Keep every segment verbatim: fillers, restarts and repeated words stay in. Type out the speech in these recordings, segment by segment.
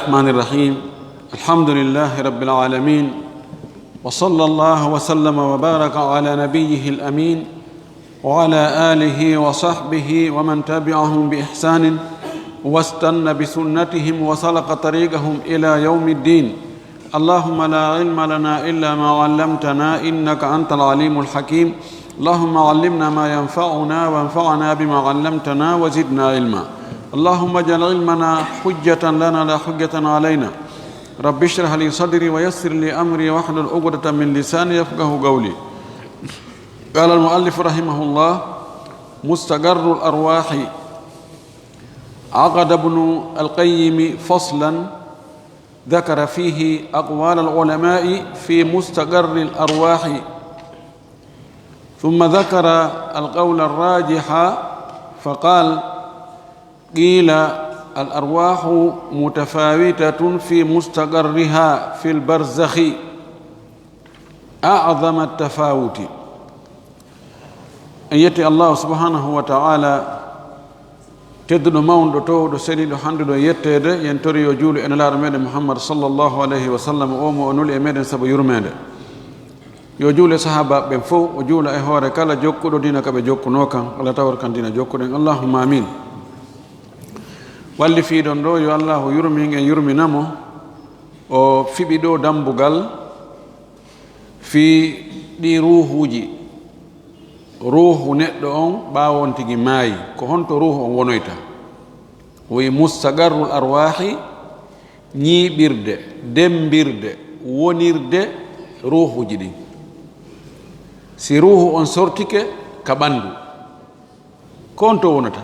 الرحمن الرحيم. الحمد لله رب العالمين، وصلى الله وسلم وبارك على نبيه الأمين وعلى آله وصحبه ومن تبعهم بإحسان واستن بسنتهم وسلك طريقهم إلى يوم الدين. اللهم لا علم لنا إلا ما علمتنا إنك أنت العليم الحكيم. اللهم علمنا ما ينفعنا وانفعنا بما علمتنا وزدنا علما. اللهم اجعل علمنا حجة لنا لا حجة علينا. رب اشرح لي صدري ويسر لي أمري واحلل عقدة من لساني يفقه قولي. قال المؤلف رحمه الله: مستقر الأرواح. عقد ابن القيم فصلا ذكر فيه أقوال العلماء في مستقر الأرواح، ثم ذكر القول الراجح فقال: قيل: الأرواح متفاوتة في مستقرها في البرزخ أعظم التفاوت. En yetti Allahu subhanahu wa ta'ala, tedduɗo, mawnuɗo, toowuɗo, seniiɗo, handuɗo e yetteede. Yen tori yo juulu e Nelaaɗo meɗen Muhammad sallallahu alayhi wa sallam, o mo o nuli e meɗen sabu yurmeende. Yo juulu e sahaabaaɓe ɓen fof, o juula e hoore kala jokkuɗo diina ka ɓe jokkunoo kan, Allah tawata kan diina jokkuɗen. Allahumma amin. Wallifiiɗon ɗo, yo Allahu yurmin en, yurmina mo. O fiɓi ɗo dambugal fii ɗi ruuhuuji. Ruuhu neɗɗo on, ɓaawo on tigi maayi, ko honto ruuhu on wonoyta? O wi'i, mustaqarrul arwaahi, ñiiɓirde, demmbirde, wonirde ruuhuuji ɗin. Si ruuhu on sortike ka ɓanndu, ko honto wonata?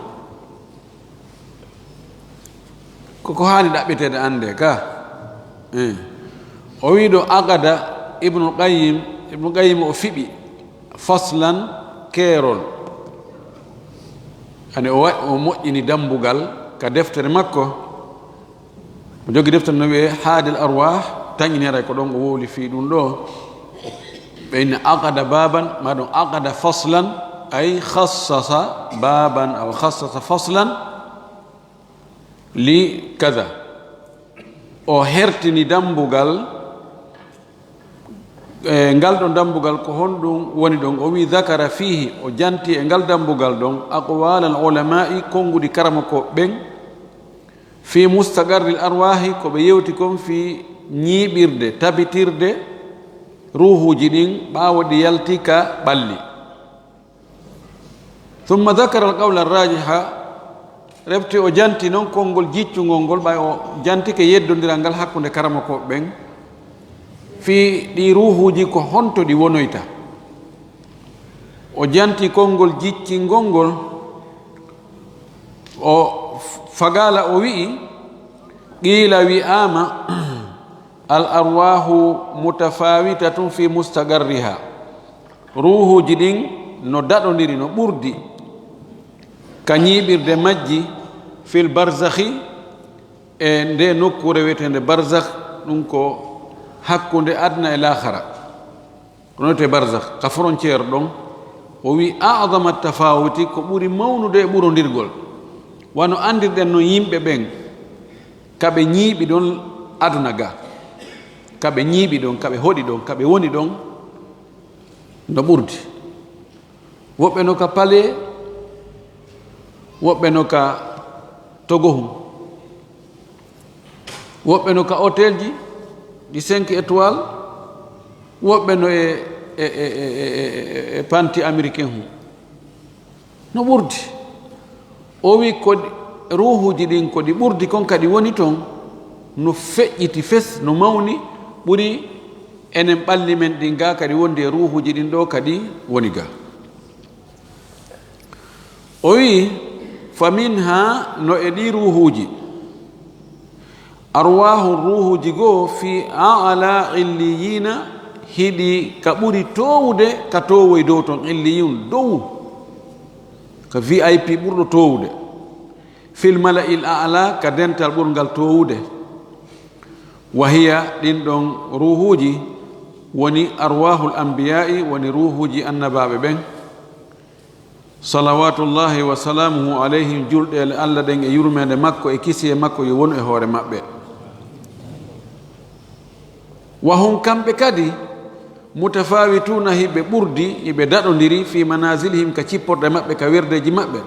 Ko ko haani ɗaɓɓiteede annde ka. Eh. O wi'i ɗo, aqada Ibnul Qayyim, Ibnul Qayyim o fiɓi faslan, keerol. Ani o wa-, o moƴƴini dambugal ka deftere makko. O jogi deftere no wi'ee Haadil Arwaah, tañinere ko ɗon o wowli fii ɗum ɗo. Ɓe inna aqada baaban, maa ɗum aqada faslan, ay khassasa baaban aw khassasa faslan li kada. O hertini dambugal, e ngal ɗon dambugal, ko honɗum woni ɗon? O wi'i, zakara fiihi, o janti e ngal dambugal ɗon, aqwaalal ulamaa'i, konnguɗi karamokooɓe ɓen, fii mustaqarril arwaahi, ko ɓe yewti kon fii ñiiɓirde, tabitirde ruuhuuji ɗin ɓaawo ɗi yalti ka ɓalli. Thumma dhakara al-qawla ar-raajiha, refti o janti non konngol jiccungol ngol, ɓay o jantike yeddondiral ngal hakkunde karamokooɓe ɓen, fii ɗi ruuhuuji ko honto ɗi wonoyta. O janti konngol jiccingol ngol, o fagala o wi'i, qiila wi'aama, al arwaahu mutafaawitatun fi mustaqarriha. Ruuhuuji ɗin no daɗondiri, no ɓurdi ka ñiiɓirde majji fil barzakhi, e nde nokkuure wi'eteende barzakh, ɗum ko hakkunde aduna e laakhara. Ko note barzakh, ka frontière ɗon, o wi'i, a'zama tafawuti, ko ɓuri mawnude e ɓurondirgol. Wano anndirɗen non yimɓe ɓen, ka ɓe ñiiɓi ɗon aduna ga, ka ɓe ñiiɓi ɗon, ka ɓe hoɗi ɗon, ka ɓe woni ɗon, no ɓurdi. Woɓɓe no ka palais, woɓɓe no ka togohun. Woɓɓe no ka hôtelji ɗi cinq étoiles, woɓɓe no e, e, e panti américain hun. No ɓurdi. O wi ko ɗi, ruuhuuji ɗin ko ɗi ɓurdi kon kadi woni ton, no feƴƴiti fes, no mawni, ɓuri enen ɓalli men ɗin ga kadi wondi e ruuhuuji ɗin ɗo kadi woni ga. O wi'i, fa minha, no e ɗi ruuhuuji, arwaahu, ruuhuuji goo, fi a'la illiyina, hiɗi ka ɓuri toowude ka toowoy dow ton, illiyun dow, ka V I P ɓurɗo toowude, fil mala'il a'la, ka dental ɓurngal toowude. Wa hiya, ɗin ɗon ruuhuuji woni arwaahul anbiya'i, woni ruuhuuji annabaaɓe ɓen. Salawatullahi wa salaamuhu alayhim, julɗeele Allah ɗen e yurmeende makko e kisiyee makko yo wonu e hoore maɓɓe. Wa hum, kamɓe kadi, mutafawituna, hiɓe ɓurdi, hiɓe daɗondiri, fi manazilihim, ka cipporɗe maɓɓe, ka werdeeji maɓɓe.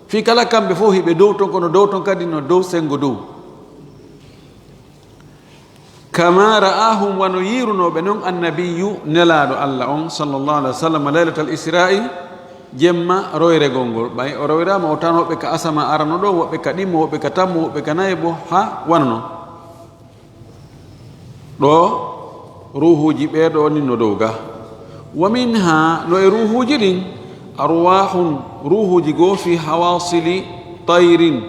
Fii kala kamɓe fof hiɓe dow ton, kono dow ton kadi no dow senngo dow. Kama ra'ahum, wano yiirunooɓe non Annabiyyu, Nelaaɗo Allah on, sallallahu alaihi wasallam, laylatal Isra'i, jemma royregol ngol. Ɓay o royraama, o tan woɓɓe ka asama arano ɗo, woɓɓe ka ɗimmo, woɓɓe ka tammo, woɓɓe ka naybo, ha wano non. Ɗo ruuhuuji ɓee ɗo ni no dow ga. Wa minha, no e ruuhuuji ɗin, arwahun, ruuhuuji goo, fi hawasili tayrin,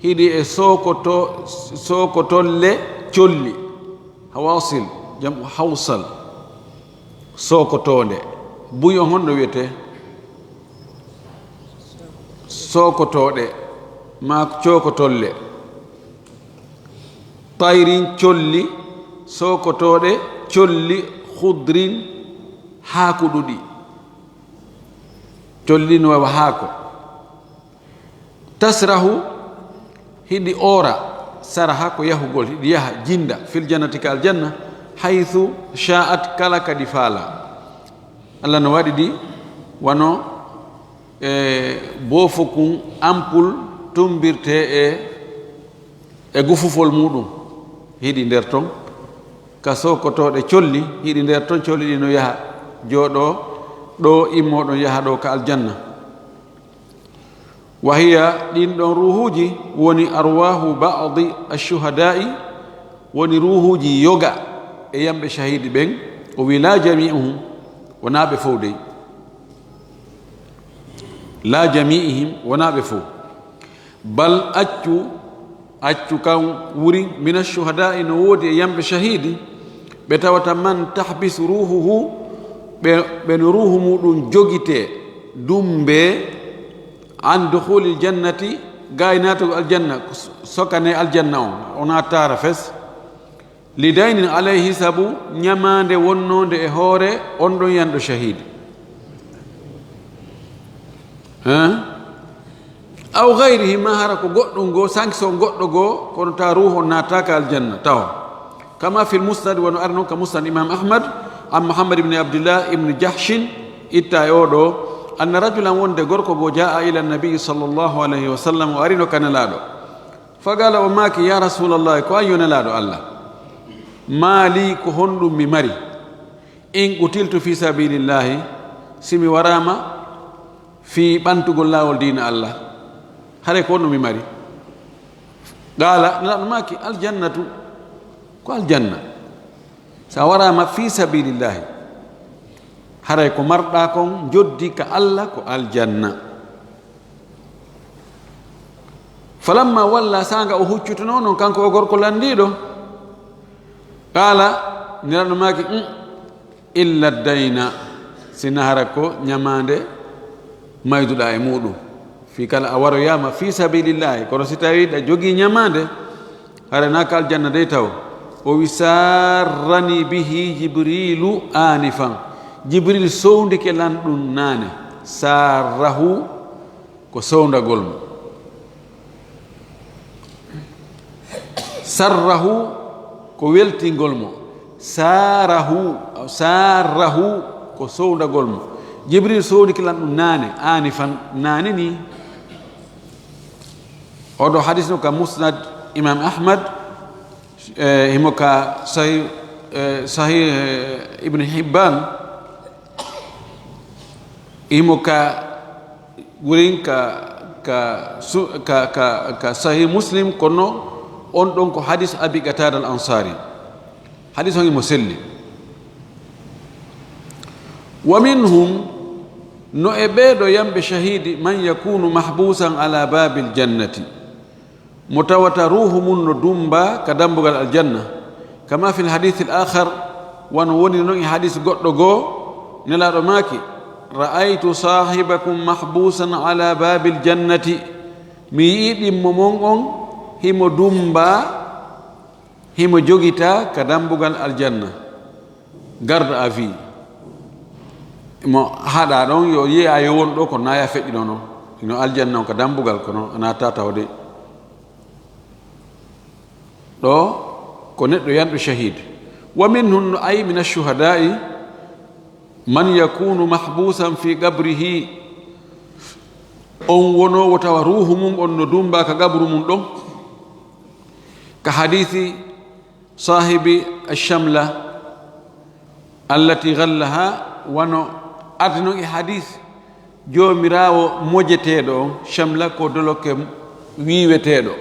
hiɗi e sookoto-, sookotolle colli. Hawasil, jam'u hawsal, sookotoonde. Buy on honno wiyetee? Sookotooɗe, maa cookotolle. Tayrin, colli, sookotooɗe, colli, khudrin, haakuɗuɗi. Colli no wawa haako. Tasrahu, hiɗi oora, saraha ko yahugol, hiɗi yaha, jinda, fil jannati, ka aljanna, haythu sha'at, kala kadi faala. Allah no waɗi ɗi wano, e, boofo kun ampul tumbirte e, e gufufol muɗum. Hiɗi nder ton, ka sookotooɗe colli, hiɗi nder ton, colli ɗi no yaha, jooɗo ɗo, immo ɗon, yaha ɗo ka aljanna. Wa hiya, ɗin ɗon ruuhuuji, woni arwahu ba'di ash-shuhada'i, woni ruuhuuji yoga e yamɓe shahidi ɓen, o wi, la jami'uhum, wonaa ɓe fow dey. La jami'ihim, wonaa ɓe fow. Bal, accu, accu kan wuri, mina shuhada'i, no woodi e yamɓe shahidi, ɓe tawata man tahbis ruhuhu, ɓe, ɓe no ruhu muɗum jogitee, dumbee, an dukhulil jannati, gaay naatugol aljanna, sokane aljanna on, o naataara fes. Li daynin alayhi, sabu ñamaande wonnoonde e hoore on ɗon yanɗo shahidi. Hein? Aw gayrihi, ma hara ko goɗɗum goo, sanction goɗɗo goo, kono ta ruuhu on naataaka aljanna, tawa. Kama fil musnad, wano ari non ka musnad Imam Ahmad, an Muhammad ibn Abdillah ibn Jahshin, itta e oo ɗoo, anna rajulan, wonde gorko goo, jaa ila nabi sallallahu alayhi wa sallam, o arino ka Nelaaɗo. Faqala, o maaki, ya Rasulallah, ko an yo Nelaaɗo Allah. Maa li, ko honɗum mi mari? In qutiltu fi sabilillahi, si mi waraama fii ɓantugol laawol diina Allah, haray ko honɗum mi mari? Qala, Nelaaɗo maaki, aljannatu, ko aljanna. Sa waraama fi sabilillahi, haray ko marɗaa kon njoddi ka Allah ko aljanna. Falamma walla, saanga o huccutunoo non, kanko o gorko lanndiiɗo, qala, Nelaaɗo maaki, "Mm, illa dayna, si na hara ko ñamaande mayduɗaa e muuɗum. Fii kala a waroyaama fii sabilillahi, kono si tawii ɗa jogii ñamaande, hara na ka aljanna dey taw." O wi, "Sarrani bihi Jibrilu anifan." Jibril sowndike lan ɗum naane. Sarrahu ko sowndagol mo. Sarrahu ko weltingol mo. Sarahu, sarrahu ko sowndagol mo. Jibril sowndike lan ɗum naane, anifan, naane ni. Oɗo hadis no ka Musnad Imam Ahmad, eh, himo ka Sahih, eh, Sahih, eh, Ibn Hibban, himo ka wurin ka, ka su-, ka, ka, ka Sahih Muslim, kono on ɗon ko hadis Abi Qatada al-Ansari. Hadis on himo selli. Wa minhum, no e ɓeeɗo yamɓe shahidi, man yakunu mahbusan ala babil jannati, mo tawata ruuhu mum no dumba ka dambugal aljanna, kama fil hadith al akhar, wano woni non e hadis goɗɗo goo, Nelaaɗo maaki, "Ra'aytu sahibakum mahbusan ala babil jannati." Mi yi'i ɗimmo mon on, himo dumba, himo jogita ka dambugal aljanna. Garde à vue. Mo haɗa ɗon, yo yi'a yo won ɗo ko naya feƴƴuno non. Ino aljanna on ka dambugal, kono ana tataw de. Ɗo ko neɗɗo yanɗo shahid. Wa minhum, no ay min ashuhada'i, man yakunu mahbusan fi qabrihi, on wonoowo tawa ruuhu mum on no dumbaa ka qabru mum ɗon, ka hadiisi saahibi ashamla allati ghallaha, wano ardi non e hadiis joomiraawo mojeteeɗo on. Shamla ko dolokke wiiweteeɗo,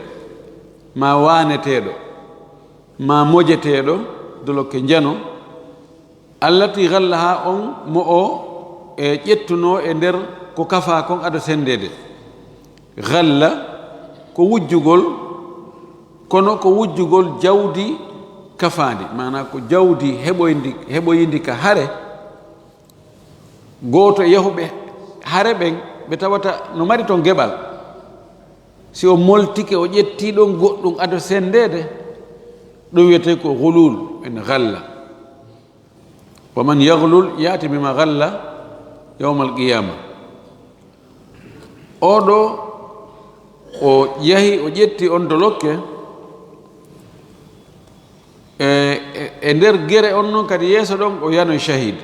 maa waaneteeɗo, maa mojeteeɗo, dolokke njano. Allati ghallaha, on mo o e ƴettunoo e nder ko kafaa kon ado senndeede. Ghalla ko wujjugol, kono ko wujjugol jawdi kafaandi, maanaa ko jawdi heɓoyndi, heɓoyindi ka hare. Gooto e yahuɓe hare ɓen, ɓe tawata no mari ton geɓal, si o moltike, o ƴetti ɗon goɗɗum ado senndeede, ɗum wiyetee ko ghulul, en ghalla. Wa man yaghlul ya'ti bima ghalla yawmal qiyama. Oɗo o yahi, o ƴetti on dolokke, e, e, e nder gere on non kadi yeeso ɗon, o yanoy shahid.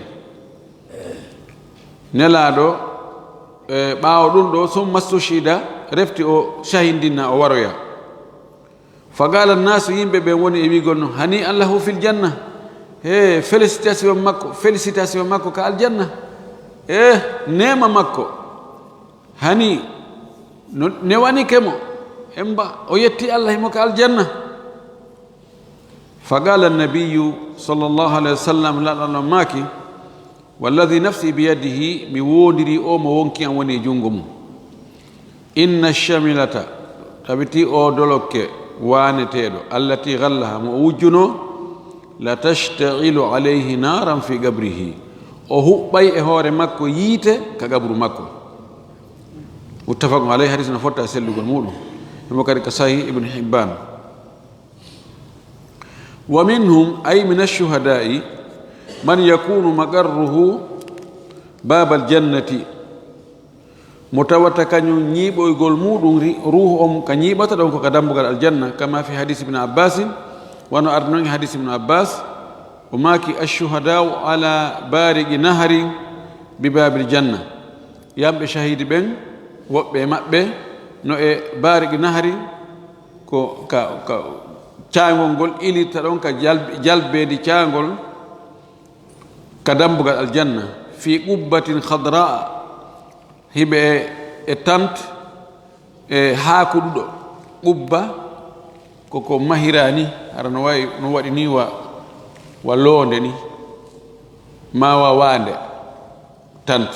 Nelaaɗo, e, ɓaawo ɗum ɗo, summa stushhida, refti o shahidinna, o waroya. Fa qala annaasu, yimɓe ɓen woni e wi'gol non, hani allahu fil janna. He, félicitation makko, félicitation makko ka aljanna. E, neema makko. Hani, no, newanike mo. Emba, o yetti Allah, himo ka aljanna. Fa qala annabiyyu sallallahu alayhi wa sallam, Laɗɗo Allah maaki, walladhi nafsi biyadihi, mi woondiri o mo wonki am woni e junngo mum. Inna shamilata, tabiti o dolokke waaneteeɗo, allati ghallaha, mo o wujjunoo, la tashta'ilu alayhi naran fi qabrihi. O huɓɓay e hoore makko yiite ka qabru makko. Muttafaqun alayhi, hadis no fotta e sellugol muɗum. Himo kadi ka Sahih Ibn Hibban. Wa minhum, ay min ash-shuhada'i, man yakunu maqarruhu babal jannati. Mo tawata kañum ñiiɓoygol muɗum ri-, ruuhu on ka ñiiɓata ɗon ko ka dambugal aljanna, kama fi hadis Ibn Abbasin, wano ardi non e hadis Ibn Abbas, o maaki, "Ash-shuhada'u ala bariqi naharin bi babil janna." Yamɓe shahidi ɓen, woɓɓe e maɓɓe no e bariqi naharin, ko ka, ka caangol ngol ilirta ɗon ka jal-, jalbeedi caangol ka dambugal aljanna, fi qubbatin khadra, hiɓe e, e tant, e haakuɗuɗo. Qubba ko ko mahira ni, hara no wayi, no waɗi ni wa, wa loonde ni, ma wa waande, tant.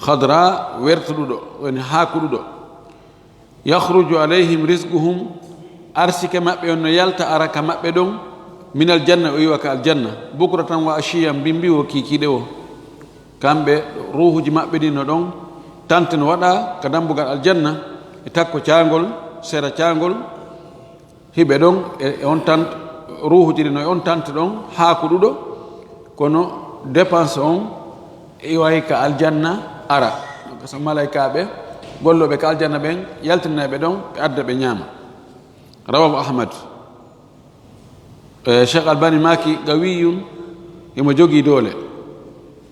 Khadra, wertuɗuɗo, woni haakuɗuɗo. Yakhruju alayhim rizquhum, arsike maɓɓe on no yalta ara ka maɓɓe ɗon, minal janna, o iwa ka aljanna, bukratan wa ashiyan, mbimbi wo kiikiiɗe wo. Kamɓe, ruuhuji maɓɓe ɗin no ɗon, tante no waɗa ka dambugal aljanna, e takko caangol, sera caangol, hiɓe ɗon e, e on tant, ruuhuji ɗin no e on tant ɗon, haakuɗuɗo, kono dépense on iway ka aljanna ara. Donc, so malaykaaɓe gollooɓe ka aljanna ɓen yaltinayɓe ɗon, ɓe adda ɓe ñaama. Rawahu Ahmad. Eh, Cheikh Albani maaki, "Qawiyun", himo jogii doole.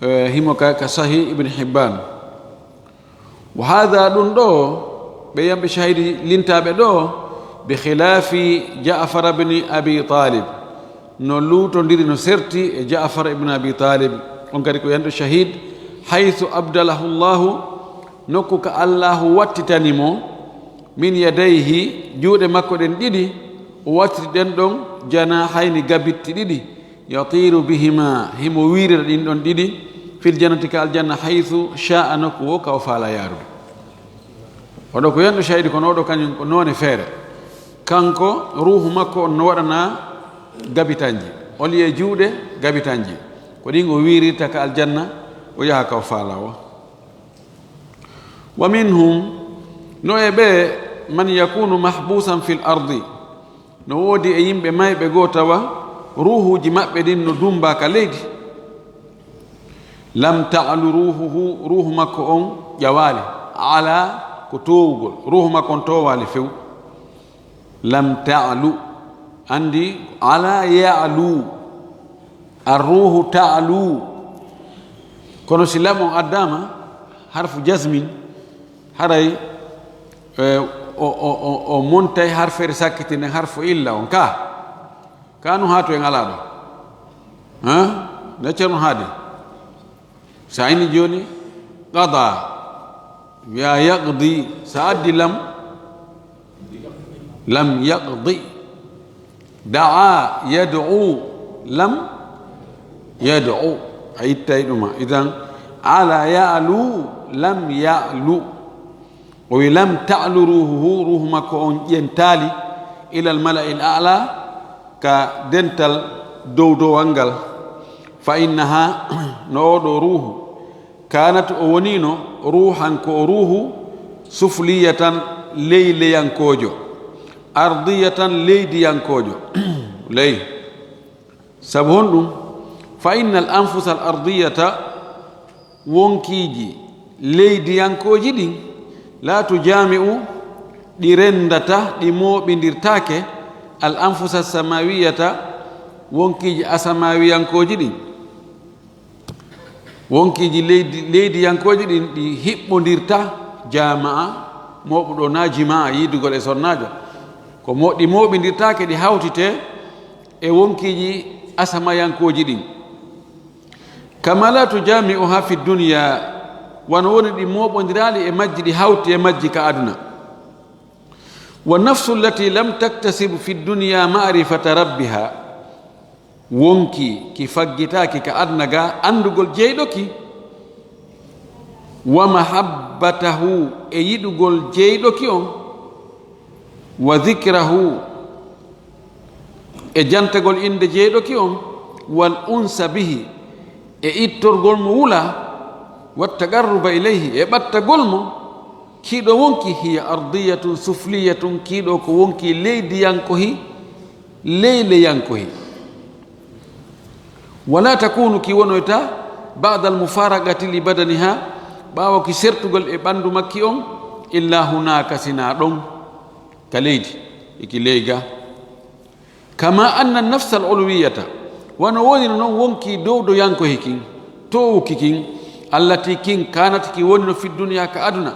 Eh, himo ka, ka Sahih Ibn Hibban. Wa hadha, ɗum ɗo, ɓe yamɓe shahidi lintaaɓe ɗo, bi khilafi Ja'far ibn Abi Talib. No luutondiri, no serti e Ja'far ibn Abi Talib. On kadi ko yanɗo shahid, haythu abdalahu Allahu, nokku ka Allahu wattitani mo, min yadayhi, juuɗe makko ɗen ɗiɗi, o wattiti ɗen ɗon, janahayni, gabitti ɗiɗi, yatiru bihima, himo wiirira ɗin ɗon ɗiɗi, fil jannati, ka aljanna, haythu sha'a, nokku wo ka o faala yaarude. Oɗo ko yanɗo shahidi, kono oɗo kañum ko noone feere. Kanko, ruuhu makko on no waɗana gabitanji, o liye juuɗe gabitanji. Ko ɗin o wiirirta ka aljanna, o yaha ka o faala o. Wa minhum, no e ɓe, man yakunu mahbusan fil ardi, no woodi e yimɓe mayɓe goo tawa ruuhuuji maɓɓe ɗin no dumba ka leydi. Lam ta'lu ruuhuhu, ruuhu makko on ƴawaali. Ala ko toowugol, ruuhu makko on toowaali few. Lam ta'lu, Anndi, ala ya'lu, arruhu ta'lu. Kono si lam on addaama harfu jasmin, haray, eh, o, o, o, o montay harfeere sakkitinde harfu illa on ka. Ka no haatu en alaa ɗo. Ha? Nde Ceerno haadi. So a ini jooni, qada. Wiya yaqdi. So a addi lam, lam yaqdi. Da'a, yad'u, lam yad'u. A ittay ɗuma. Idan, ala ya'lu, lam ya'lu. O wi, lam ta'lu ruhuhu, ruhu makko on ƴentaali, ilal mala'il a'la, ka dental dow dowal ngal. Fa innaha, no oo ɗoo ruhu, kanat, o woniino, ruhan, ko o ruhu, sufliyatan, leyleyankoojo, ardiyatan, leydiyankoojo. Ley. Sabu honɗum? Fa innal anfusal ardiyata, wonkiiji leydiyankooji ɗin, la tujami'u, ɗi renndata, ɗi mooɓindirtaake, al anfusa samawiyata, wonkiiji asamawiyankooji ɗin. Wonkiiji leydi, leydiyankooji ɗin, ɗi hiɓɓondirta, jamaa, mooɓuɗo na jimaa, yiidugol e sonnaajo. Ko mo-, ɗi mooɓindirtaake, ɗi hawtitee e wonkiiji asamayankooji ɗin. Kama la tujami'uha fi dunya, wano woni ɗi mooɓondiraali e majji, ɗi hawti e majji ka aduna. Wa nafsu allati lam taktasib fi dunya ma'rifata rabbiha, wonki ki faggitaaki ka aduna ga anndugol jeyɗo ki, wa mahabbatahu, e yiɗugol jeyɗo ki on, wa dhikrahu, e jantagol innde jeyɗo ki on, wal unsa bihi, e ittorgol mo wula, wa taqarruba ilayhi, e ɓattagol mo, kiiɗo wonki, hiya ardiyatun sufliyatun, kiiɗo ko wonki leydiyankohi, leyleyankohi. Wala takunu, ki wonoyta, ba'da al mufaraqati li badaniha, ɓaawo ki sertugol e ɓanndu makki on, illa hunaka, sina ɗon, ka leydi, iki leyga. Kama anna nafsal ulwiyata, wano wonino non wonki dowdoyankohi kin, towuki kin, allati, kin, kanat, ki wonino fi dunya, ka aduna,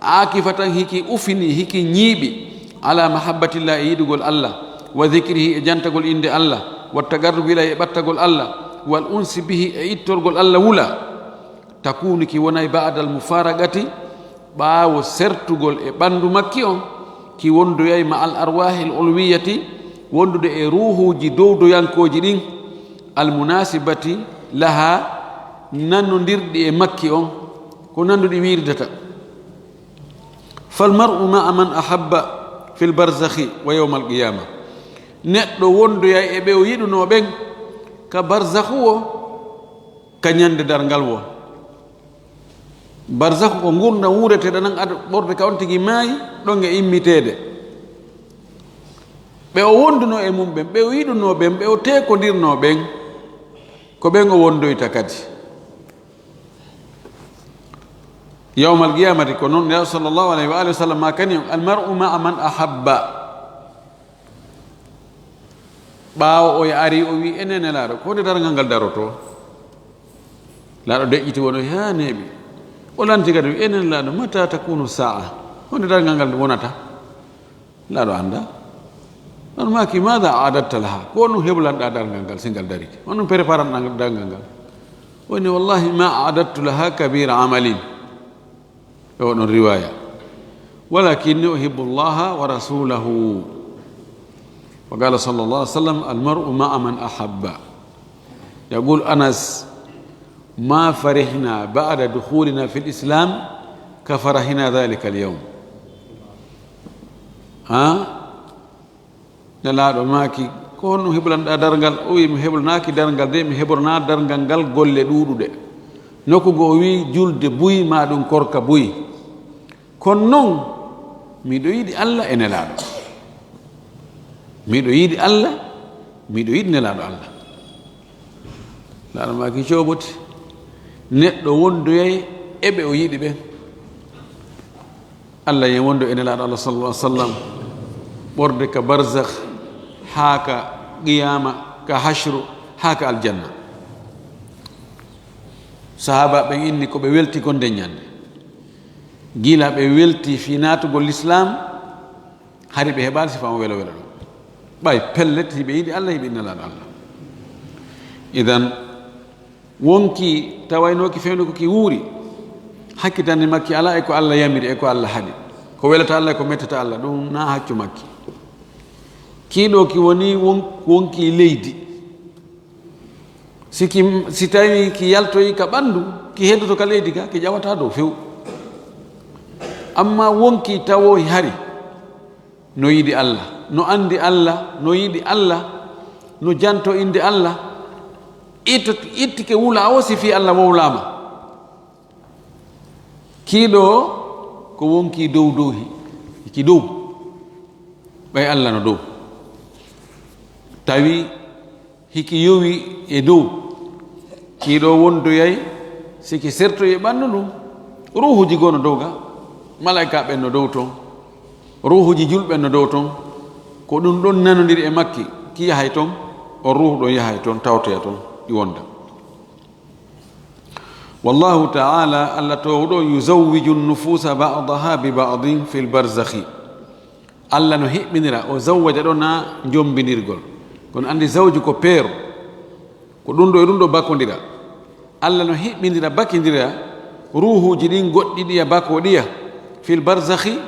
akifatan, hiki ufini, hiki ñiiɓi, ala mahabbatillah, e yiɗugol Allah, wa dhikrihi, e jantagol innde Allah, wa taqarrubi ilayhi, e ɓattagol Allah, wal unsi bihi, e ittorgol Allah wula. Takunu, ki wonay, ba'dal mufaraqati, ɓaawo sertugol e ɓanndu makki on, ki wondoyay ma al arwahil ulwiyati, wondude e ruuhuuji dowdoyankooji ɗin, al munasibati laha, nanondirɗi e makki on, ko nanduɗi wiirdata. Fal mar'u ma'a man ahabba fil barzakhi wa yawmal qiyama. Neɗɗo wondoyay e ɓe o yiɗunoo ɓen ka barzakhu o, ka ñande darngal wo. Barzakhu ko ngurndan wuureteeɗo nan, ada ɓorde ka on tigi maayi, ɗon e immiteede. Ɓe o wondunoo e mum ɓen, ɓe o yiɗunoo ɓen, ɓe o teekondirnoo ɓen, ko ɓen o wondoyta kadi. Yawmal qiyamati ko non, Nelaaɗo sallallahu alayhi wa alihi wa sallam maakani on, "Al mar'u ma'a man ahabba." Ɓaawo o ari, o wi, "Enen Nelaaɗo, ko nde darngal ngal darotoo?" Laaɗo deƴƴiti, wono haa neeɓi. O lanti kadi, wi, "Enen Laaɗo, mata takunu sa'a? Ko nde darngal ngal wonata?" Laaɗo annda. On maaki, "Mada a'dadta laha? Ko honɗum heblanɗa darngal ngal, si ngal darike? Honɗum preparanɗa darngal ngal?" Woni, "Wallahi ma a'dadtu laha kabira amalin." E oɗon riwaya, "Walakinni uhibbu Allaha wa rasulahu." Wa qala sallallahu alayhi wa sallam, "Al mar'u ma'a man ahabba." Yaqul Anas, "Ma farihna ba'da dukhulina fil Islam ka farahina dhalika al yawm." Ha? Nelaaɗo maaki, "Ko honɗum heblanɗa darngal?" O wi, "Mi heblanaaki darngal de, mi heblana darngal ngal golle ɗuuɗuɗe." Nokku goo o wi, "Julde buy, ma ɗum korka buy." Kono non, miɗo yiɗi Allah e Nelaaɗo. Miɗo yiɗi Allah, miɗo yiɗi Nelaaɗo Allah. Nelaaɗo maaki, "Cooboti, neɗɗo wondoyay e ɓe o yiɗi ɓen." Allah yen wondo e Nelaaɗo Allah sallallahu alaihi wasallam, ɓorde ka barzakh, haa ka qiyaama, ka hashru, haa ka aljanna. Sahaaba ɓen inni ko ɓe welti kon nden ñande. Gila ɓe welti fii naatugol lislaam, hari ɓe heɓaali sifa on welo welo ɗon. Ɓay pellet, hiɓe yiɗi Allah, hiɓe yiɗi Nelaaɗo Allah. Idan, wonkii tawaynooki fewndo ko ki wuuri, hakkitande makki alaa e ko Allah yamiri, e ko Allah haɗi. Ko welata Allah, e ko mettata Allah, ɗum na haccu makki. Kii ɗoo ki woni won-, wonkii leydi. Si ki, si tawii ki yaltoyi ka ɓanndu, ki heddoto ka leydi ka, ki ƴawata dow few. Amma wonkii tawoyi hari, no yiɗi Allah, no anndi Allah, no yiɗi Allah, no janto innde Allah, itto-, ittike wula o si fii Allah wowlaama. Kii ɗoo ko wonkii dow dow hi-, hiki dow. Ɓay Allah no dow. Tawi hiki yowi e dow. Kii ɗoo wondoyay si ki sertoyi e ɓanndu ndun. Ruuhuuji goo no dow ga. Malaa'ika ɓen no dow ton. Ruuhuuji julɓe no dow ton. Ko ɗum ɗon nanondiri e makki. Ki yahay ton. On ruuhu ɗon yahay ton, tawtoya ton, ɗi wonda. Wallahu ta'ala, Allah toowuɗo, yuzawwiju nufusa ba'daha bi ba'din fil barzakhi. Allah no hiɓɓinira, o zawwaja ɗo na jombinirgol. Kono anndi zawju ko peero, ko ɗum ɗo e ɗum ɗo bakondira. Allah no hiɓɓinira, bakindira ruuhuuji ɗin goɗɗi ɗiya, bakoo ɗiya, fil barzakhi,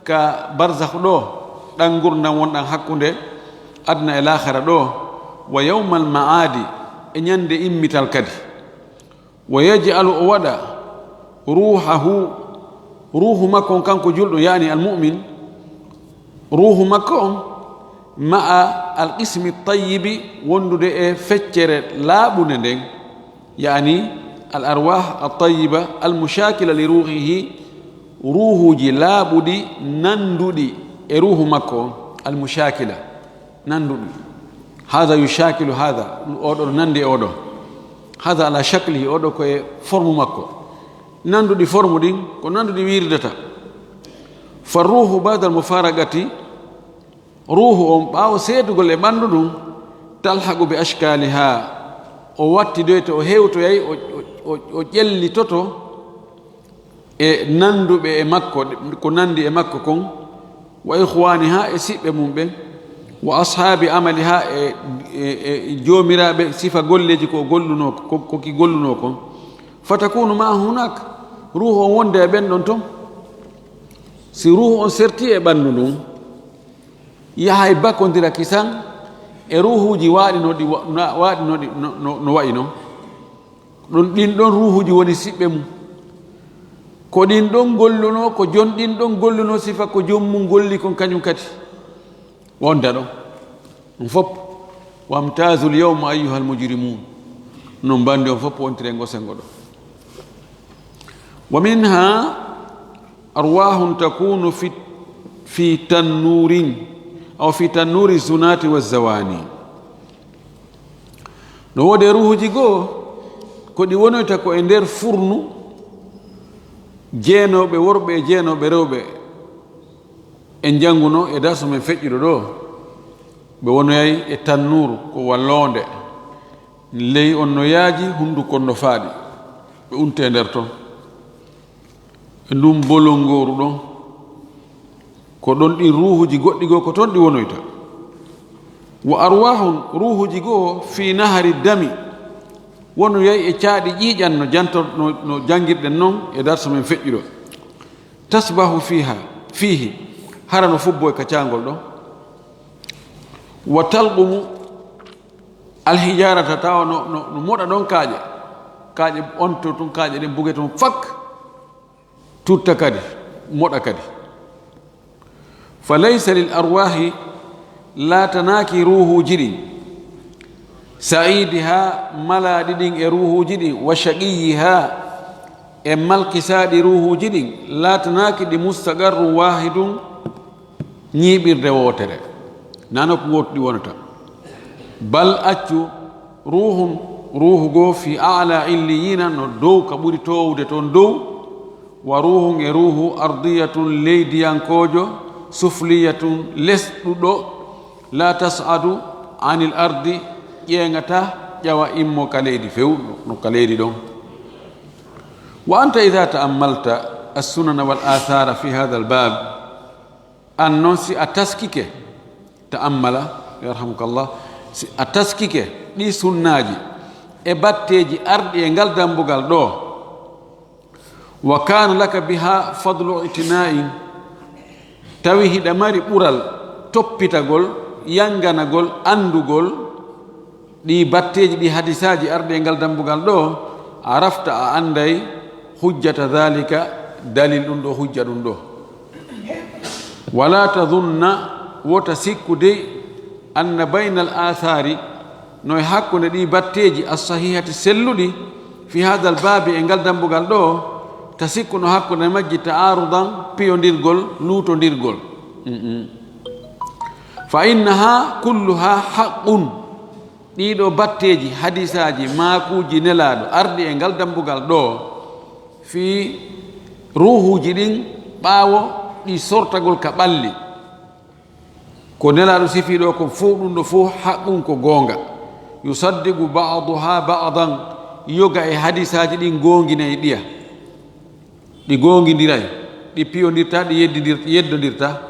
ka barzakh ɗo, ɗan ngurndan wonɗan hakkunde aduna e laakhara ɗo, wa yawmal ma'adi, e ñande immital kadi. Wa yaj'alu, o waɗa, ruuhahu, ruuhu makko on kanko julɗo, yaani al mu'min, ruuhu makko on, ma'a al qismi tayyibi, wondude e feccere laaɓunde nden, yaani al arwah at tayyiba al mushakila li ruuhihi, ruuhuuji laaɓuɗi nanduɗi e ruuhu makko on, al mushakila. Nanduɗi. Haza yushakilu haza, oɗo no nandi e oɗo. Haza ala shaklihi, oɗo ko e forme makko. Nanduɗi forme ɗin, ko nanduɗi wiirdata. Fa ruuhu ba'da al mufaraqati, ruuhu on ɓaawo seedugol e ɓandu ɗum, talhaqu bi ashkaliha, o wattidoyto, o hewtoyay, o, o, o, o ƴellitoto e nanduɓe e makko, ko nandi e makko kon, wa ikhwaniha, e siɓɓe mum ɓen, wa ashabi amaliha, e, e, e joomiraaɓe sifa golleeji ko o gollunoo, ko, ko ki gollunoo kon. Fatakunu ma hunak, ruuhu on wonde e ɓen ɗon ton. Si ruuhu on serti e ɓandu ndun, yahay bakondira kisan e ruuhuuji waaɗi no ɗi wa-, na-, waaɗi no ɗi, no, no, no wa'i non. Ɗum ɗin ɗon ruuhuuji woni siɓɓe mum. Ko ɗin ɗon gollunoo, ko jon ɗin ɗon gollunoo, sifa ko jom mum golli kon kañum kadi. Wonda ɗon. Ɗum fof. Wamtazul yawma ayyuhal mujrimun. Non bandi on fof wontire ngo sengo ɗo. Wa minha arwahun takunu fi, fi tannurin, aw fi tannuri zunati wa zawani. No woodi e ruuhuuji goo, ko ɗi wonoyta ko e nder furnu jeenooɓe worɓe e jeenooɓe rewɓe. En njannguno e darsu men feƴƴuɗo ɗo, ɓe wonoyay e tannuuru, ko walloonde. Ley on no yaaji, hunnduko on no faaɗi. Ɓe untee nder ton. E ndun bolongooru ɗon, ko ɗon ɗin ruuhuuji goɗɗi goo ko ton ɗi wonoyta. Wa arwahun, ruuhuuji goo, fi nahari dami, wonoyay e caaɗi ƴiiƴan no jantor-, no, no janngirɗen non e darsu men feƴƴuɗo. Tasbahu fiha, fihi, hara no fubbo e ka caangol ɗon. Wa talqumu alhijarata, tawa no, no, no moɗa ɗon kaaƴe. Kaaƴe on to tun, kaaƴe ɗen buge tun fak. Tutta kadi, moɗa kadi. Fa laysa lil arwahi, laatanaaki ruuhuuji ɗin, sa'idiha, malaaɗi ɗin e ruuhuuji ɗin, wa shaqiyiha, e malkisaaɗi ruuhuuji ɗin, laatanaaki ɗi mustaqarrun wahidun, ñiiɓirde wootere. Nano ko gootu ɗi wonata. Bal accu, ruuhun, ruuhu goo, fi a'la illiyina, no dow ka ɓuri toowude toon dow, wa ruuhun e ruuhu ardiyatun leydiyankoojo, sufliyatun lesɗuɗo, La tas'adu anil ardi, ƴeeŋata ƴawa immo ka leydi few, no ka leydi ɗon. Wa anta idha ta'ammalta as-sunana wal athara fi hadha al-bab, an non si a taskike, ta'ammala, yarhamukallah, si a taskike ɗi sunnaaji e batteeji arɗi e ngal dambugal ɗo, wa kana laka biha fadlu itina'in, tawi hiɗa mari ɓural toppitagol, yanganagol, andugol ɗi batteeji, ɗi hadisaaji arɗi e ngal dambugal ɗo, arafta, a anday hujjata dhalika, dalil ɗum ɗo, hujja ɗum ɗo. Wala tadhunna, wota sikkude, anna baynal athari, no e hakkunde ɗi batteeji as-sahihati selluɗi, fi hadha al-babi, e ngal dambugal ɗo, ta sikku no hakkunde majji ta'arudan, piyondirgol, luutondirgol. Mm-mm. Fa innaha kulluha haqqun. Ɗiɗo batteeji, hadisaaji, maakuuji Nelaaɗo arɗi e ngal dambugal ɗo, fii ruuhuuji ɗin ɓaawo ɗi sortagol ka ɓalli. Ko Nelaaɗo sifii ɗo ko fow, ɗum ɗo fow haqqun ko goonga. Yusaddiqu ba'duha ba'dan, yoga e hadisaaji ɗin goonginay ɗiya. Ɗi goongindiray, ɗi piyondirta, ɗi yeddindir-, yeddondirta,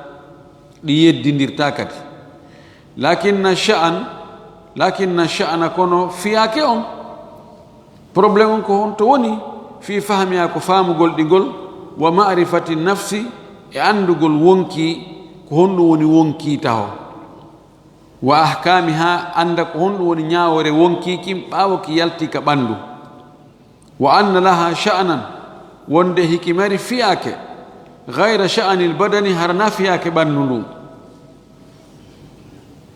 ɗi yeddindirta kadi. Lakinna sha'an, lakinna sha'ana, kono fiyaake on, problème on ko honto woni fii fahmiha, ko faamugol ɗi ngol, wa ma'rifati nafsi, e anndugol wonkii, ko honɗum woni wonkii taho. Wa ahkamiha, annda ko honɗum woni ñaawoore wonkii kin ɓaawo ki yalti ka ɓanndu. Wa anna laha sha'nan, wonde hiki mari fiyaake, ghayra sha'anil badani, hara na fiyaake ɓanndu ndun.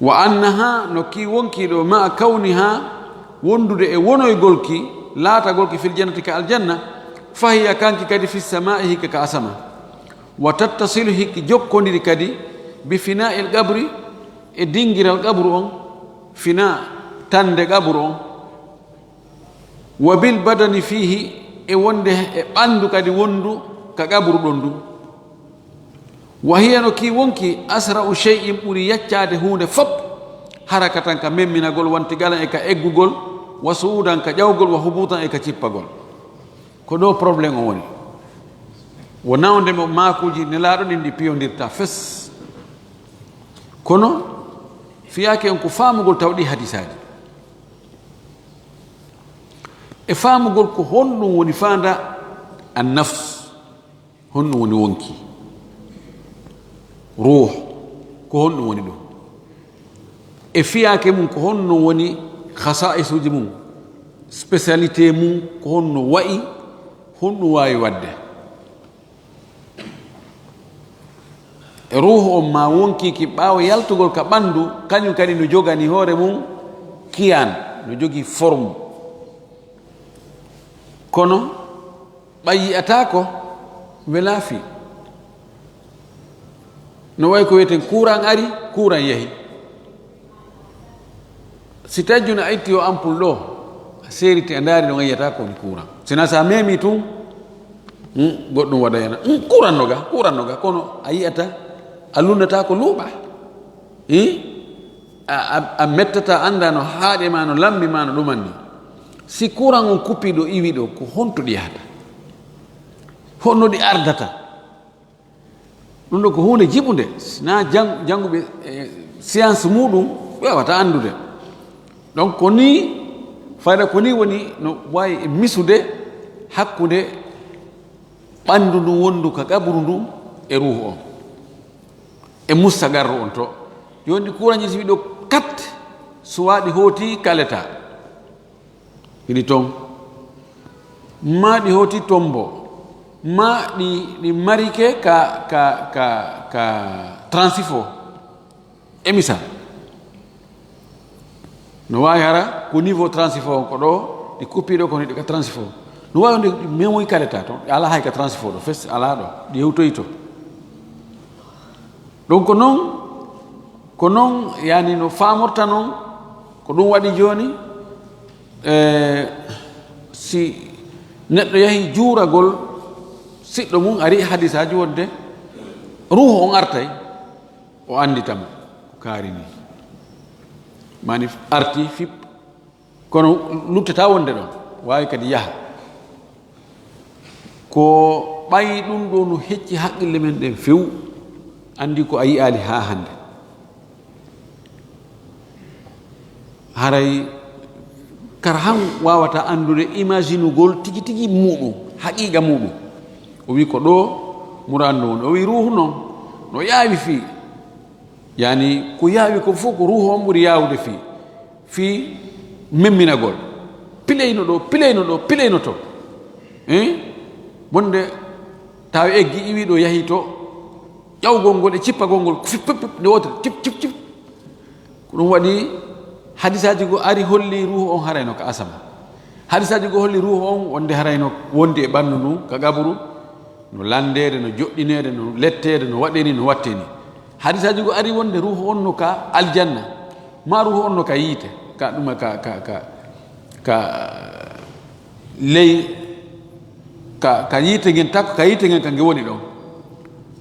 Wa annaha, no ki wonkii ɗo, ma'a kawniha, wondude e wonoygol ki, laatagol ki fil jannati ka aljanna, fahiya, kanki kadi, fis sama'i, hikka ka asama. Wa tattasilu, hikki jokkondiri kadi, bi fina'il qabri, e dingiral qabru on, fina, tande qabru on. Wa bil badani fihi, e wonde e ɓanndu kadi wondu ka qabru ɗon ndu. Wa hiya, no ki wonkii, asra'u shay'in, ɓuri yaccaade huunde fop, harakatan, ka memminagol, wantigalan, e ka eggugol, wa su'udan, ka ƴawgol, wa hubutan, e ka cippagol. Ko ɗo problème on woni. Wo nawde mo maakuuji Nelaaɗo ɗin ɗi piyondirta fes. Kono fiyaake on ko faamugol taw ɗi hadisaaji. E faamugol ko honɗum woni faanda an nafs, honɗum woni wonkii, ruuh, ko honɗum woni ɗum? E fiyaake mum, ko honno woni khasaa'isuuji mum, spécialité mum, ko honno wa'i, honɗum waawi waɗde? E ruuhu on maa wonkii ki ɓaawo yaltugol ka ɓanndu, kañum kadi no jogani hoore mum kiyaan, no jogii forme. Kono ɓay yi'ataa ko, welaa fii. No wayi ko wi'eten kuuran ari, kuuran yahi. Si tawi jooni a itti o ampul ɗo, a seeriti, a ndaari ɗon, a yi'ataa ko woni kuuran. Sinaa si a meemii tun, hmm, goɗɗum waɗayana. Hmm, kuuran no ga, kuuran no ga, kono a yi'ataa, a lunnataa ko luuɓa. Hmm? A, a, a mettataa, anndaa no haaɗi ma, no lammi ma, no ɗuman ni. Si kuuran on kuppii ɗo, iwii ɗo, ko honto ɗi yahata? Honno ɗi ardata? Ɗum ɗo ko huunde jiɓunde. Sinaa jang-, jannguɓe, eh, science muɗum, ɓe waawataa anndude. Donc, ko nii, fayda ko nii woni no waawi e misude hakkunde ɓanndu ndun wondu ka qabru ndun e ruuhu on. E mustaqarru on to. Jooni ɗi kuuranji si ɗo kat, suwaa ɗi hooti kaleta. Hiɗi ton. Maa ɗi hooti tombo. Maa ɗi, ɗi marike ka, ka, ka, ka transifo. E misal. No waawi hara ko niveau transifo on ko ɗo, ɗi kuppii ɗo ko ɗi ka transifo. No waawi wonde ɗi memoyi kaleta ton. Ɗi alaa hay ka transifo ɗo, fes alaa ɗo. Ɗi hewtoyi to. Ɗum ko non, ko non, yani, no faamorta non, ko ɗum waɗi jooni, e, si neɗɗo yahi juuragol siɗɗo mum, ari hadisaaji wonde ruuhu on artay, o anndita mo ko kaari ni. Mani arti fip, kono luttata wonde ɗon, waawi kadi yaha. Ko ɓayi ɗum ɗo no hecci haqqille men ɗen few, anndi ko a yi'aali haa hannde. Haray kara han waawata anndude, imaginugol tigi tigi muɗum, haqiqa muɗum. O wi ko ɗo muradu woni. O wi ruuhu noon no yaawi fii, yani ko yaawi ko fof ko ruuhu on ɓuri yaawude fii, fii memminagol. Pileyno ɗo, pileyno ɗo, pileyno to. Eh? Wonde tawa eggi iwi ɗo yahi to, ƴawgol ngol e cippagol ngol, fip, fip, fip, nde wootere, cip, cip, cip. Ko ɗum waɗi hadisaaji goo ari holli ruuhu on harayno ka asama. Hadisaaji goo holli ruuhu on wonde harayno wondi e ɓanndu ndun ka qaburu, no lanndeede, no joɗɗineede, no letteede, no waɗe ni, no watte ni. Hadisaaji goo ari wonde ruuhu on no ka aljanna, ma ruuhu on no ka yiite, ka ɗuma ka, ka, ka, ka ley, ka, ka yiite ngen, takko ka yiite ngen ka nge woni ɗon.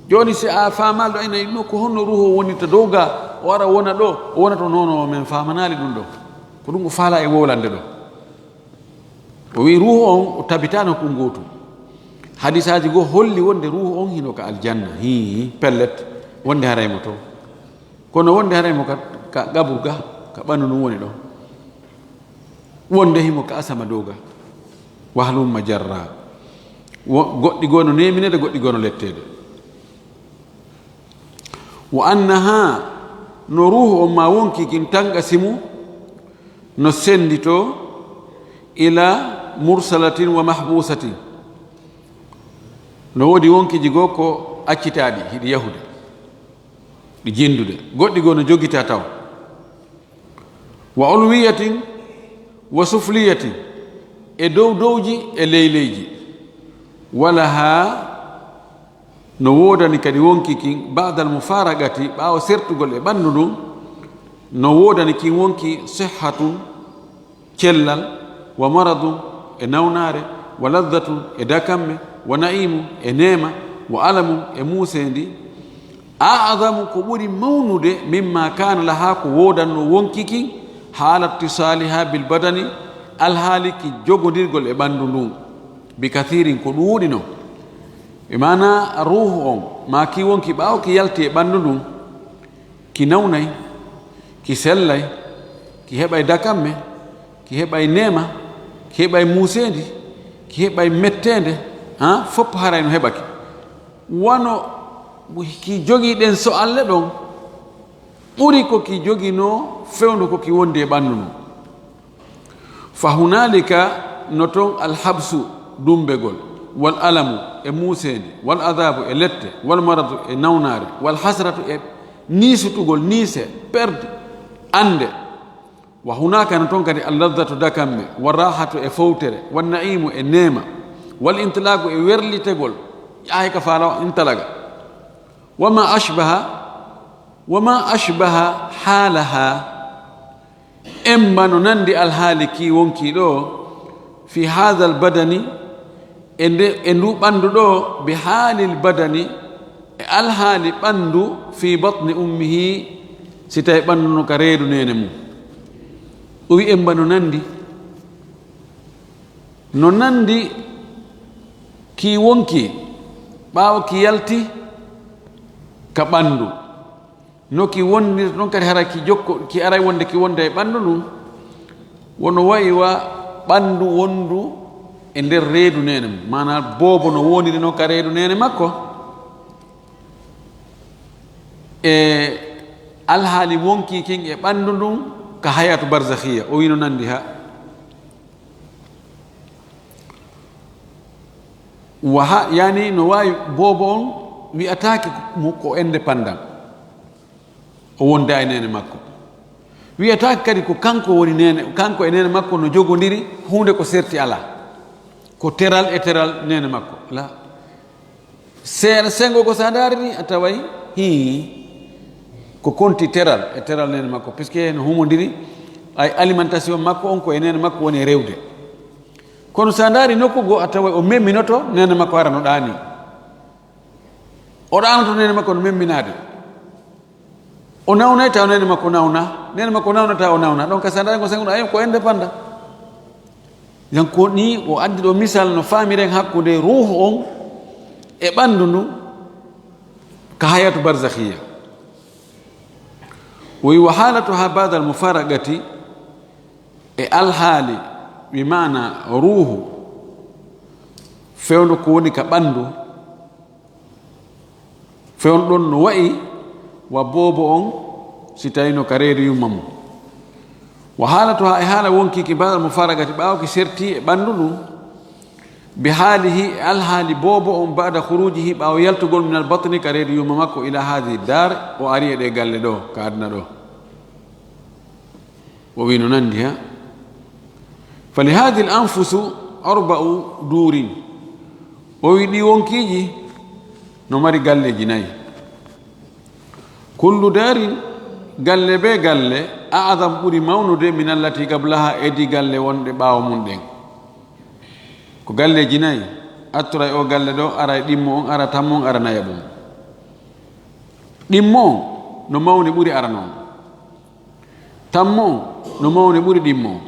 Jooni si a faamaali ɗo, ayna no ko honno ruuhu o wonirta dow ga, o ara wona ɗo, o wona to, non, non, men faamanaali ɗum ɗo. Ko ɗum o faala e wowlande ɗo. O wi ruuhu on o tabitaano ko ngootu. Hadisaaji goo holli wonde ruuhu on hino ka aljanna. Hii, pellet, wonde haray mo to. Kono wonde haray mo ka, ka qabur ga, ka ɓandu ndun woni ɗon. Wonde himo ka asama dow ga. Wahlumma jarra. Wo-, goɗɗi goo no neminede, goɗɗi goo no lettede. Wa annaha, no ruuhu on ma wonki kin, tanqasimu, no sendito, ila mursalatin wa mahbusatin. No woodi wonkiji goo ko accitaaɗi, hiɗi yahude, ɗi jindude. Goɗɗi goo no jogita taw. Wa ulwiyatin wa sufliyatin, e dow dowji e ley leyji. Wala haa no woodani kadi wonki kin, ba'dal mufaraqati, ɓaawo sertugol e ɓandu ndun, no woodani kin wonki sihhatun, cellal, wa maradun, e nawnaare, wa ladhatun, e dakamme, wa na'imun, e neema, wa alamun, e muuseendi, a'zamu, ko ɓuri mawnude, mimma kana laha, ko woodanno wonki kin, haala ittisaliha bil badani, alhaali ki jogondirgol e ɓandu ndun, bi kathirin, ko ɗuuɗi non. E maana ruuhu on, ma ki wonki ɓaawo ki yalti e ɓandu ndun, ki nawnay, ki sellay, ki heɓay dakamme, ki heɓay neema, ki heɓay muuseendi, ki heɓay metteende, ha, fof haray no heɓa ki. Wano ki jogii ɗen so Alla ɗon, ɓuri ko ki joginoo fewndo ko ki wondi e ɓandu ndun. Fa hunalika, no ton, alhabsu, dumbegol, wal alamu, e muuseendi, wal adabu, e lette, wal maradu, e nawnaare, wal hasratu, e niisutugol, niise, perde, annde. Wa hunaka, no ton kadi, al laddatu, dakamme, wa rahatu, e fowtere, wa naimu, e neema, wal intilaqu, e werlitegol, yahay ka faala intalaga. Wa ma ashbaha, wa ma ashbaha halaha, emba no nandi alhaali ki wonkii ɗo, fi hadha al badani, e nde, e ndu ɓandu ɗo, bi haalil badani, e alhaali ɓandu, fi batni ummihi, si tawi ɓandu no ka reedu neene mum. O wi emba no nandi, no nandi ki wonkii ɓaawo ki yalti ka ɓandu. No ki wondirta ɗon kadi, hara ki jokko, ki aray wonde ki wonda e ɓandu ndun, wono wayi wa ɓandu wondu e nder reedu neene mum. Maanaa boobo no woniri non ka reedu neene makko. E alhaali wonkii kin e ɓandu ndun ka hayatu barzakhiya, o wi no nandi ha. Wa ha, yani no waawi boobo on wi'ataake mo ko indépendant. O wonda e neene makko. Wi'ataake kadi ko kanko woni neene, kanko e neene makko no jogondiri, huunde ko serti alaa. Ko teral e teral neene makko. La. Seeɗa sengo ko sa ndaarini, a taway, hii, ko konti teral e teral neene makko, puisque no humondiri, ay alimentation makko on ko e neene makko woni e rewde. Kono sa ndaari nokku goo, a taway o memminoto neene makko hara no ɗaani. O ɗaanoto neene makko no memminaade. O nawnay taw neene makko nawna, neene makko nawna taw o nawna. Donc, so a ndaari ko sengo, ayo, ko indépendant. Donc, ko ni o addi ɗo misal no faamiren hakkunde ruuhu on e ɓanndu ndu ka hayatu barzakhiya. O wi, "Wa halatuha ba'da al-mufaraqati", e alhaali, bi maana ruuhu, fewndo ko woni ka ɓanndu, fewndo ɗon no wa'i wa boobo on, si tawino ka reedu yumma mum. "Wa halatuha", e haala wonkii ki, "ba'da al-mufaraqati", ɓaawo ki serti e ɓanndu ndu, "bi haalihi", e alhaali boobo on, "ba'da khurujihi", ɓaawo yaltugol, "min al-batni", ka reedu yumma makko, "ila hadhihi dar", o ari e ɗe galle ɗo, ka aduna ɗo. O wi no nandi ha. "Fa li hadhihi al-anfusu arba'u durin." O wi ɗi wonkiiji no mari galleeji nayi. "Kullu darin", galle be galle, "a'zam", ɓuri mawnude, "min allati qablaha", e ɗi galle wonɗe ɓaawo mum ɗen. Ko galleeji nayi, attoray o galle ɗo, aray ɗimmo on, ara tammo on, ara nayaɓo on. Ɗimmo on no mawni ɓuri arano on. Tammo on no mawni ɓuri ɗimmo on.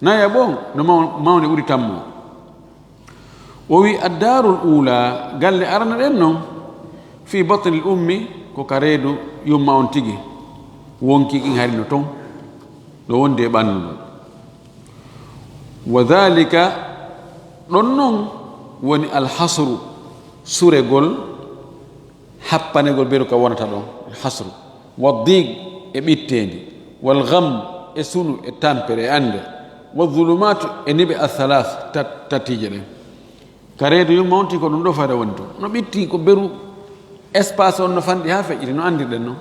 Nayaɓo on no maw-, mawni ɓuri tammo on. O wi, "Ad-darul ula", galle arana ɗen non, "fi batnil ummi", ko ka reedu yumma on tigi. Wonkii kin hari no ton, no wondi e ɓanndu ndun. "Wa dhalika", ɗon non woni al-hasru, suregol, happanegol beru ka wonata ɗon, hasru, "wa dhiq", e ɓitteendi, "wal gham", e sunu, e tampere, e annde, "wa dhulumat", e niɓe, "al-thalath", tat-, tatiije ɗen. Ka reedu yumma on tigi ko ɗum ɗo fayda woni ton. No ɓitti ko beru, espace on no fanɗi haa feƴƴiti, no anndirɗen non.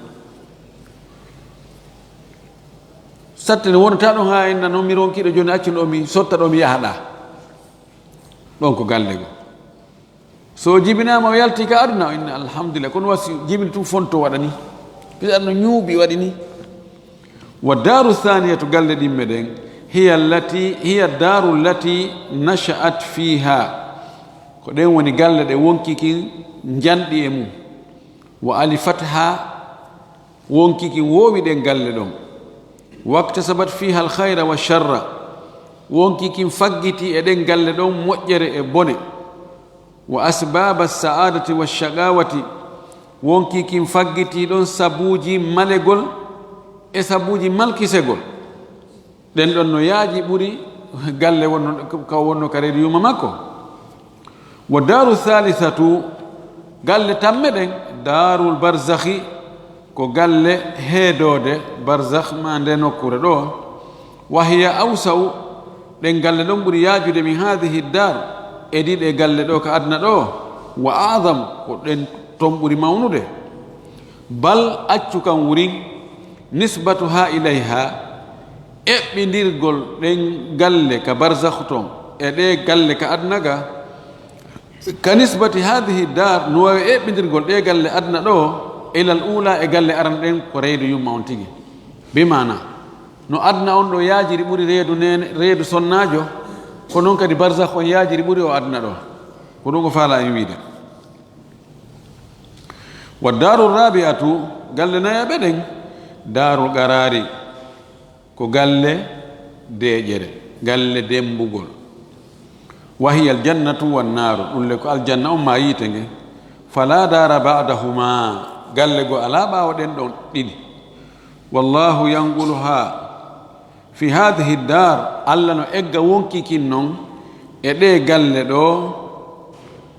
Satte ne wonata ɗon haa inna non mi ronkiiɗo jooni, accu ɗo mi sotta ɗo mi yaha ɗaa. Ɗon ko galle goo. So o jibinaama, o yalti ka aduna, o inna alhamdulillah. Kono wasi jibini tun fonto waɗani. Bisa no ñuuɓi waɗi ni. "Wa daru thaniyatu", galle ɗimme ɗen, "hiya allati, hiya daru allati nasha'at fiha." Ko ɗen woni galle ɗe wonkii kin njanɗi e mum. "Wa alifatha", wonkii kin woowi ɗen galle ɗon. "Waktasabat fiha al khayra wa sharra", wonkii kin faggiti e ɗen galle ɗon moƴƴere e bone. "Wa asbaba sa'adati wa shaqawati", wonkii kin faggiti ɗon sabuuji malegol e sabuuji malkisegol. Ɗen ɗon no yaaji ɓuri galle wonno, ka wonno ka reedu yumma makko. "Wa daru thalithatu", galle tamme ɗen, "darul barzakhi", ko galle heedoode, barzakh, ma nde nokkuure ɗo. "Wa hiya awsa'u", ɗen galle ɗon ɓuri yaajude, "min hadhihi dar", e ɗi ɗe galle ɗo ka aduna ɗo. "Wa a'zam", ko ɗen ton ɓuri mawnude. "Bal", accu kan wurin, "nisbatuha ilayha", eɓɓindirgol ɗen galle ka barzakh ton e ɗe galle ka aduna ga, "ka nisbati hadhihi dar", no waawi eɓɓindirgol ɗe galle aduna ɗo, "ilal ula", e galle aran ɗen ko reedu yumma on tigi. Bi maana, no aduna on ɗo yaajiri ɓuri reedu neene, reedu sonnaajo, ko non kadi barzakh on yaajiri ɓuri o aduna ɗo. Ko ɗum o faala en wiide. "Wa daru rabi'atu", galle nayaɓe ɗen, "darul qarari", ko galle deeƴere, galle dembugol. "Wa hiya al jannatu wan naru", ɗum le ko aljanna on ma yiite nge. "Fala dara ba'dahuma", galle goo alaa ɓaawo ɗen ɗon ɗiɗi. "Wallahu yanquluha fi hadhihi dar", Alla no egga wonkii kin non e ɗee galle ɗo,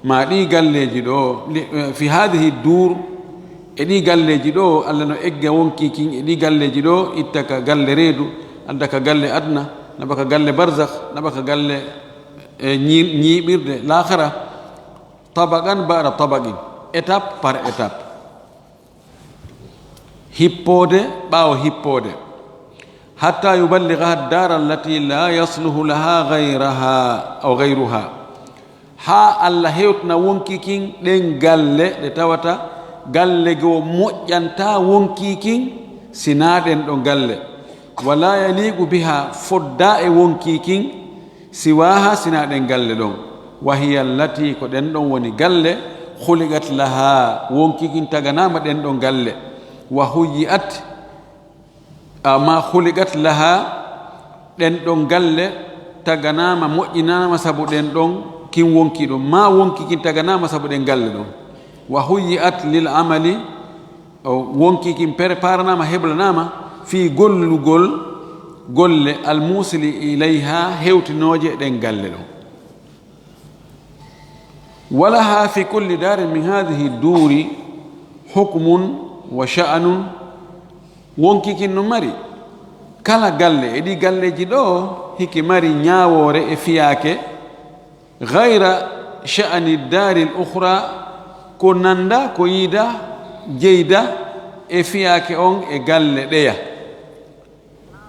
ma ɗii galleeji ɗo, li-, eh, "fi hadhihi dur", e ɗii galleeji ɗo, Alla no egga wonkii kin e ɗii galleeji ɗo, itta ka galle reedu, adda ka galle aduna, naba ka galle barzakh, naba ka galle, eh, ñii-, ñiiɓirde laakhara, "tabaqan ba'da tabaqin", étape par étape. Hippoode ɓaawo hippoode. "Hatta yuballighaha ad-dara allati la yasluhu laha ghayraha aw ghayruha." Haa Alla hewtina wonkii kin ɗen galle ɗe tawata galle goo moƴƴantaa wonkii kin sinaa ɗen ɗon galle. "Wa la yaliqu biha", foddaa e wonkii kin, "siwaha", sinaa ɗen galle ɗon. "Wa hiya allati", ko ɗen ɗon woni galle, "khuliqat laha", wonkii kin taganaama ɗen ɗon galle. "Wa huyyi'at", Amma khuliqat laha, ɗen ɗon galle taganaama, moƴƴinaama sabu ɗen ɗon kin wonki ɗon. Ma wonki kin taganaama sabu ɗen galle ɗon. Wa huyyi'at lil amali, o wonki kin preparanaama, heblanaama fii gollugol golle al musili ilayha, hewtinooje ɗen galle ɗon. Walaha fi kulli darin min hadhihi duri hukmun wa sha'nun. Wonki kin no mari kala galle e ɗi galleji ɗo, hiki mari ñaawoore e fiyaake, ghayra sha'ni dari al ukhra, ko nanda, ko yiida, jeyda e fiyaake on e galle ɗeya.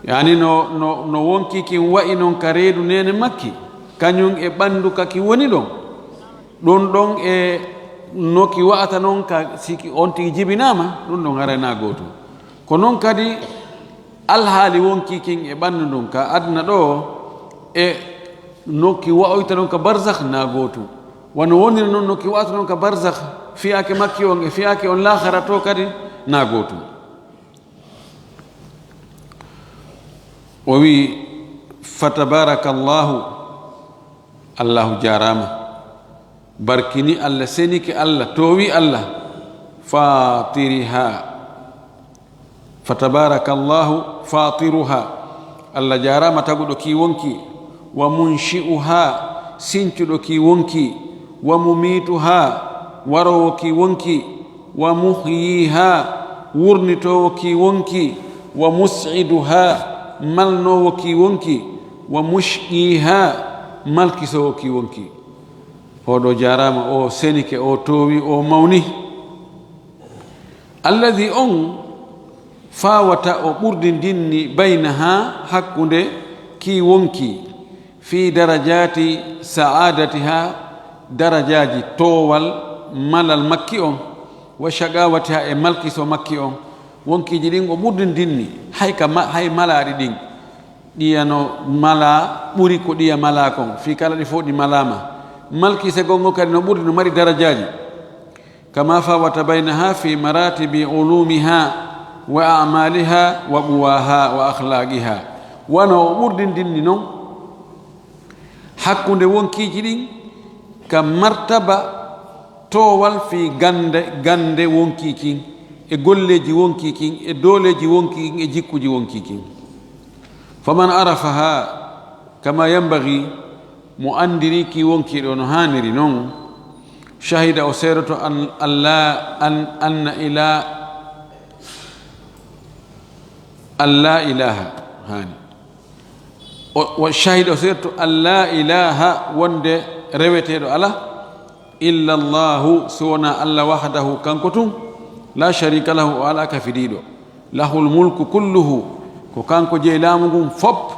Yani no, no, no wonki kin wa'i non ka reedu neene makki, kañum e ɓandu ka ki woni ɗon. Ɗun ɗon e no ki wa'ata non ka si ki on tigi jibinaama, ɗun ɗon haray na gootum. Ko non kadi alhaali wonki kin e ɓandu ndun ka aduna ɗo e no ki wa'oyta non ka barzakh na gootum. Wano woniri non no ki wa'ata non ka barzakh, fiyaake makki on e fiyaake on laakhara to kadi na gootum. O wi'i, "Fatabarakallahu," Allahu jaaraama. Barkini Allah, senike Allah, toowi Allah. Fatiriha. Fatabarakallahu fatiruha. Allah jaaraama taguɗo ki wonki. Wa munshi'uha, sincuɗo ki wonki. Wa mumituha, waroowo ki wonki. Wa muhyiha, wurnitoowo ki wonki. Wa mus'iduha, malnoowo ki wonki. Wa mushqiha, malkisoowo ki wonki. Oɗo jaaraama, o senike, o toowi, o mawni. Alladhi, on faawata o ɓurdindinni, baynaha, hakkunde ki wonki, fi darajati sa'adatiha, darajaaji toowal malal makki on, wa shaqawatiha, e malkiso makki on. Wonkiiji ɗin o ɓurdindinni, hay ka ma-, hay malaaɗi ɗin. Ɗiya no malaa ɓuri ko ɗiya malaa kon, fii kala ɗi fof ɗi malaama. Malkisegol ngol kadi no ɓurdi, no mari darajaaji. Kama fawata baynaha fi maratibi ulumiha wa a'maliha wa quwaha wa akhlaqiha. Wano o ɓurdindinni non hakkunde wonkiiji ɗin ka martaba toowal fii gande, gande wonkii kin, e golleeji wonkii kin, e dooleeji wonkii kin, e jikkuji wonkii kin. Faman arafaha kama yanbaghi, mo anndiri ki wonkii ɗo no haaniri non, shahida, o seedoto an, alla, an, anna ila, alla ilaha, haani. O, wa shahida, o seedoto alla ilaha, wonde reweteeɗo ala, illa Allahu, si wonaa Allah, wahdahu, kanko tun, la sharika lahu, o alaa kafidiiɗo. Lahul mulku kulluhu, ko kanko jeyi laamu ngun fop.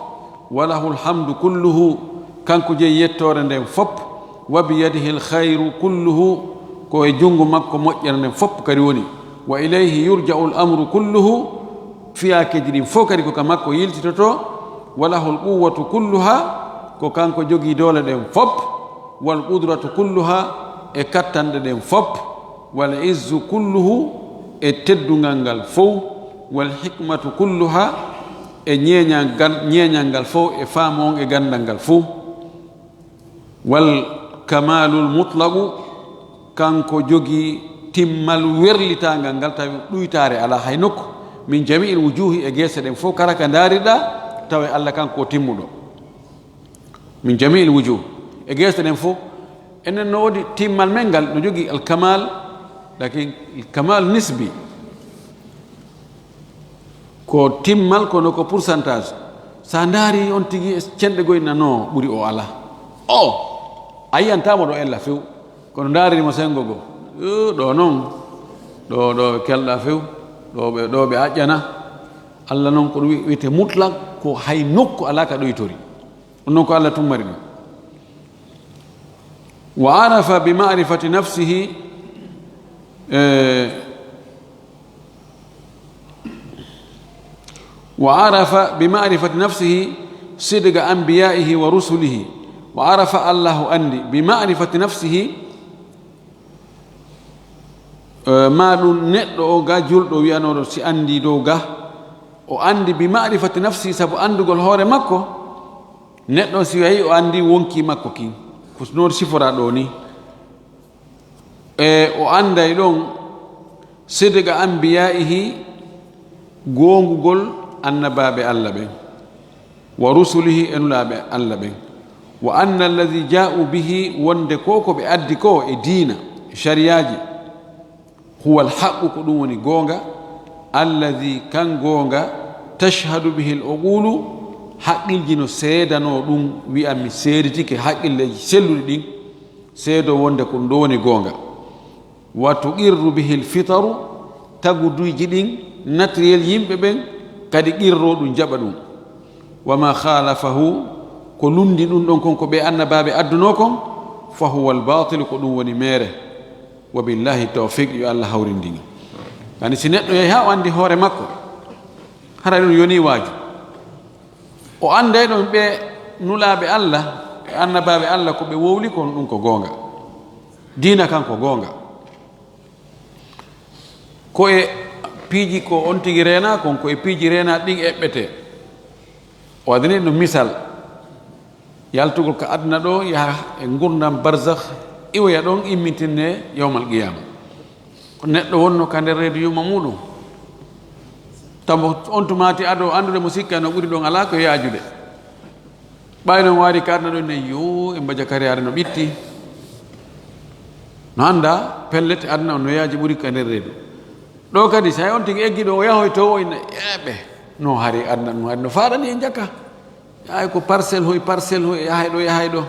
Wa lahul hamdu kulluhu, kanko jeyi yettoore nden fop. Wa biyadihil khayru kulluhu, ko e junngo makko moƴƴere nden fop kadi woni. Wa ilayhi yurja'ul amru kulluhu, fiyaakeeji ɗin fof kadi ko ka makko yiltitotoo. Wa lahul quwwatu kulluha, ko kanko jogii doole ɗen fop. Wal qudratu kulluha, e kattanɗe ɗen fop. Wal izzu kulluhu, e teddungal ngal fof. Wal hikmatu kulluha, e ñeeñal gan-, ñeeñal ngal fof, e faamu on e ganndal ngal fof. Wal kamalul mutlaqu, kanko jogii timmal werlitaangal ngal, tawi ɗuytaare alaa hay nokku. Min jami'il wujuhi, e geese ɗen fof kala ka ndaariɗaa, tawa Allah kanko ko timmuɗo. Min jami'il wujuh. E geese ɗen fof, enen no woodi timmal men ngal, no jogii al kamal, lakin al kamal nisbi. Ko timmal, kono ko pourcentage. Sa ndaari on tigi e cenɗe goy, nano ɓuri o alaa. O, a yiyantaamo ɗo ella few. Kono ndaariri mo senngo goo. Yo, ɗo noon, ɗo, ɗo ɓe kelɗa few, ɗo ɓe, ɗo ɓe aƴƴana. Allah noon ko ɗum wi-, wiyetee mutlaq, ko hay nokku alaa ka ɗoytori. Ɗum noon ko Allah tun mari ɗum. Wa arafa bi ma'rifati nafsihi, eh, wa arafa bi ma'rifati nafsihi sidqa anbiya'ihi wa rusulihi. Wa arafa, Allahu anndi, bi ma'rifati nafsihi, eh, ma ɗum neɗɗo o ga, julɗo wiyanooɗo si anndi dow ga, O anndi bi ma'rifati nafsi, sabu anndugol hoore makko. Neɗɗo on, si yahi o anndi wonki makko kin, ko noon siforaa ɗoo ni. E o annday ɗon sidqa anbiyaa'ihi, goongugol annabaaɓe Alla ɓen, wa rusulihi, e nulaaɓe Alla ɓen, wa anna alladhi jaa'u bihi, wonde ko ko ɓe addi ko e diina, e shariyaaji, huwa alhaqqu, ko ɗum woni goonga, alladhi, kan goonga, tashhadu bihi al-uqulu, haqqilji no seedanoo ɗum, wi'a mi seeditike haqqilleeji selluɗi ɗin, seedoo wonde ko ɗum ɗoo woni goonga. Wa tuqirru bihi al-fitaru, taguduuji ɗin, naturel yimɓe ɓen, kadi qirroo ɗum, jaɓa ɗum. Wa ma khalafahu, ko lundi ɗum ɗon kon ko ɓe annabaaɓe addunoo kon, fa huwa al-baatilu, ko ɗum woni meere. Wa billahi tawfiq, yo Allah hawrindin. Ani si neɗɗo yahi haa o anndi hoore makko, hara ɗum yoni waaju. O annday ɗon ɓe nulaaɓe Allah, e annabaaɓe Allah, ko ɓe wowli kon, ɗum ko goonga. Diina kan ko goonga. Ko e piiji ko on tigi reenaa kon, ko e piiji reenaa ɗin eɓɓetee. O adani no misal yaltugol ka aduna ɗoo, yaha e ngurndan barzakh, iwoya ɗon, immintinne yawmal qiyaama. Ko neɗɗo wonno ka nder reedu yumma muuɗum. Tambo on tumaati ado anndude mo sikka no ɓuri ɗon alaa ko yaajude. Ɓay non waari ka aduna ɗoo ne, yo, e mbaja kariyaare no ɓitti. No annda, pellet, aduna on no yaaji ɓuri ka nder reedu. Ɗoo kadi, so hay on tigi eggi ɗoo, o yahoy to, o inna, eɓe, no hari aduna ɗum, hari no faaɗani en jaka. Ay ko parcelle hoy, parcelle hoy, yahay ɗoo, yahay ɗoo.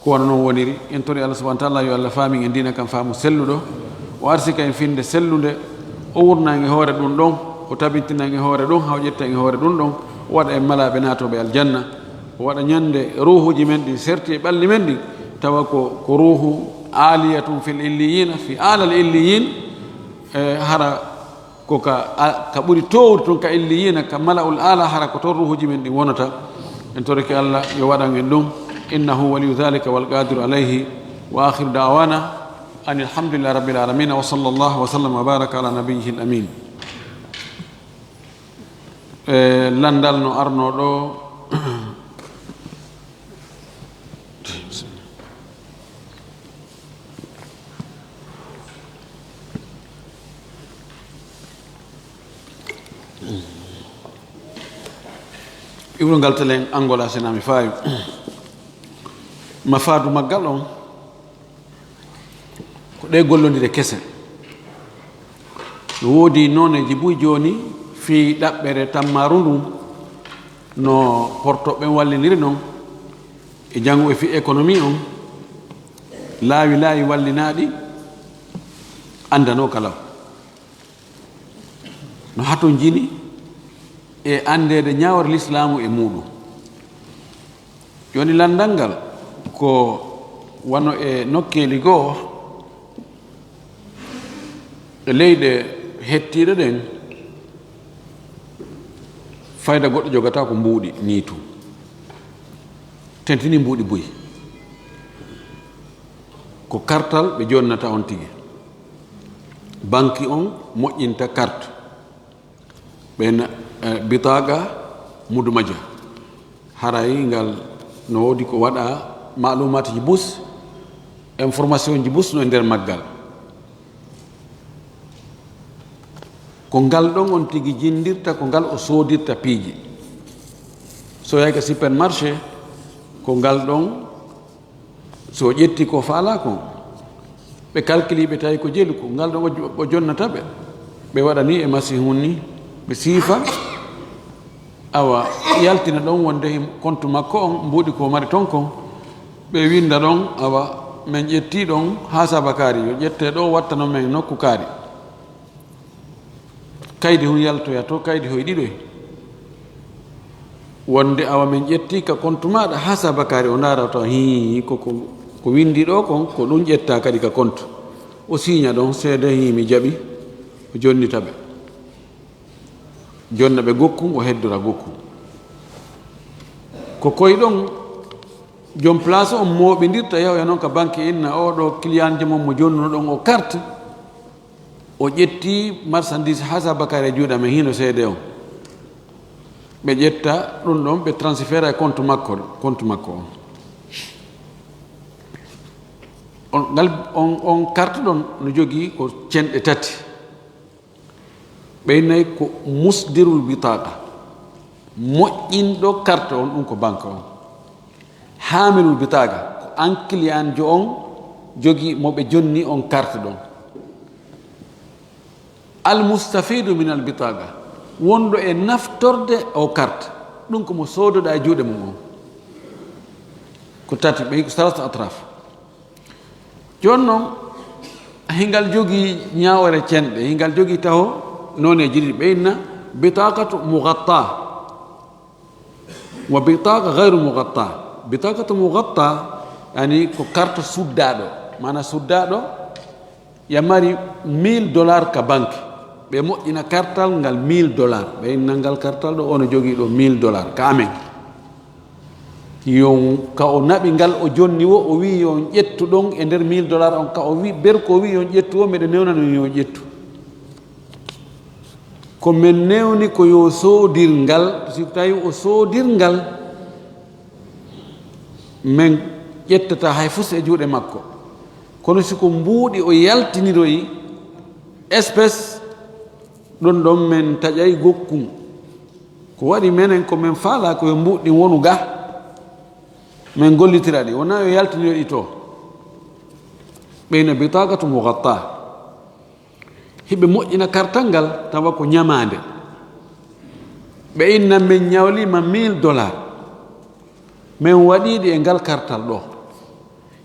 Ko wano non woniri. En tori Allah subhanahu wa ta'ala, yo Allah faamin en diina kan faamu selluɗo. O arsika en finde sellunde. O wurna en e hoore ɗum ɗon. O tabintina en e hoore ɗum, haa o ƴetta en e hoore ɗum ɗon. O waɗa en malaaɓe naatooɓe aljanna. O waɗa ñande ruuhuuji men ɗin serti e ɓalli men ɗin. Tawa ko, ko ruuhu aliyatun fil illiyina, fi alal illiyin. E, hara ko ka, a, ka ɓuri toowude tun ka illiyina, ka mala'ul ala, hara ko ton ruuhuuji men ɗin wonata. En torike Allah yo waɗan en ɗum. Innahu waliyu dhalika wal qadiru alayhi. Wa akhiru da'wana anil hamdulillahi rabbil alamin. Wa sallallahu wa sallam wa baraka ala nabiyyihil amin. E, landal no arnoo ɗoo. Iwro ngal telen Angola, sena mi faawi. Mafaadu maggal on, ko ɗee gollondire kese. No woodi nooneeji buy jooni fii ɗaɓɓere tammaaru ndun, no porto ɓen wallindiri non, e jannguɓe fii économie on, laawi laawi wallinaaɗi anndanoo kala. No hatonjini e anndeede ñaawre lislaamu e muuɗum. Jooni lanndal ngal ko wano e nokkeeli goo e leyɗe hettiiɗe ɗen, fayda goɗɗo jogataa ko mbuuɗi nii tun. Tentini mbuuɗi buy. Ko kartal ɓe jonnata on tigi. Banki on moƴƴinta carte. Ɓen, eh, bitaqa mudumaja. Haray ngal no woodi ko waɗa maalumaatiji bus, information ji bus no e nder maggal. Ko ngal ɗon on tigi jinndirta, ko ngal o soodirta piiji. So yahi ka supermarché, ko ngal ɗon, so o ƴetti ko faalaa kon, ɓe calculi, ɓe tawi ko jelu, ko ngal ɗon o jo-, o jonnata ɓe. Ɓe waɗa ni e masiihun ni, ɓe siifa, awa, yaltina ɗon wonde he compte makko on, mbuuɗi ko mari ton kon, ɓe winnda ɗon, awa, men ƴetti ɗon haasaba kaari, yo ƴette ɗo, wattano men nokku kaari. Kaydi hun yaltoya to, kaydi hoy ɗiɗoy. Wonde awa men ƴetti ka compte maaɗa haasaba kaari, o ndaara o tawa, hii, ko, ko, ko winndi ɗo kon, ko ɗum ƴetta kadi ka compte. O siiña ɗon seede, hii, mi jaɓi, o jonnita ɓe. Jonna ɓe gokkun, o heddora gokkun. Ko koy ɗon, joom place on mooɓindirta, yahoya noon ka banque, inna, "Oo ɗo client ji mon mo jonnuno ɗon o carte, o ƴetti marchandise haasaba kaari e juuɗe amen, hino seede on." Ɓe ƴetta ɗum ɗon, ɓe transféra e compte makko, compte makko on. On, ngal, on, on carte ɗon no jogii ko cenɗe tati. Ɓe nayi ko musdirul bitaqa, moƴƴinɗo carte on, ɗum ko banque on. Hamilul bitaqa, ko an client jo on jogii mo ɓe jonni on carte ɗon. Al mustafidu min al bitaqa, wonɗo e naftorde o carte, ɗum ko mo soodoɗa e juuɗe mum on. Ko tati, ɓe ko salasa atraf. Jooni noon, hingal jogii ñaawere cenɗe, hingal jogii taho nooneeji ɗiɗi, ɓe inna bitaqatu mugatta wa bitaqa gayru mugatta. Bitaqatu mugatta, yani ko carte suddaaɗo, maana suddaaɗo ya mari mille dollars ka banque, ɓe moƴƴina kartal ngal mille dollars, ɓe inna ngal kartal ɗo ono jogii ɗo mille dollars ka amen. Yo ka o naɓi ngal, o jonni wo, o wi'i yo on ƴettu ɗon e nder mille dollars on, ka o wi, berko o wi'i yo on ƴettu wo, miɗo newnano yo on ƴettu. Ko men newni ko yo soodir ngal, si tawi o soodir ngal, men ƴettata hay fus e juuɗe makko. Kono si ko mbuuɗi o yaltiniroyi, espèce, ɗon ɗon men taƴay gokkun. Ko waɗi menen ko men faalaa ko yo mbuuɗi ɗin wonu ga, men gollitira ɗi, wonaa yo yaltiniro ɗi to. Ɓeyna bitaqatu mugatta. Hiɓe moƴƴina kartal ngal tawa ko ñamaande. Ɓe inna men ñawlima mille dollars. Men waɗi ɗi e ngal kartal ɗo.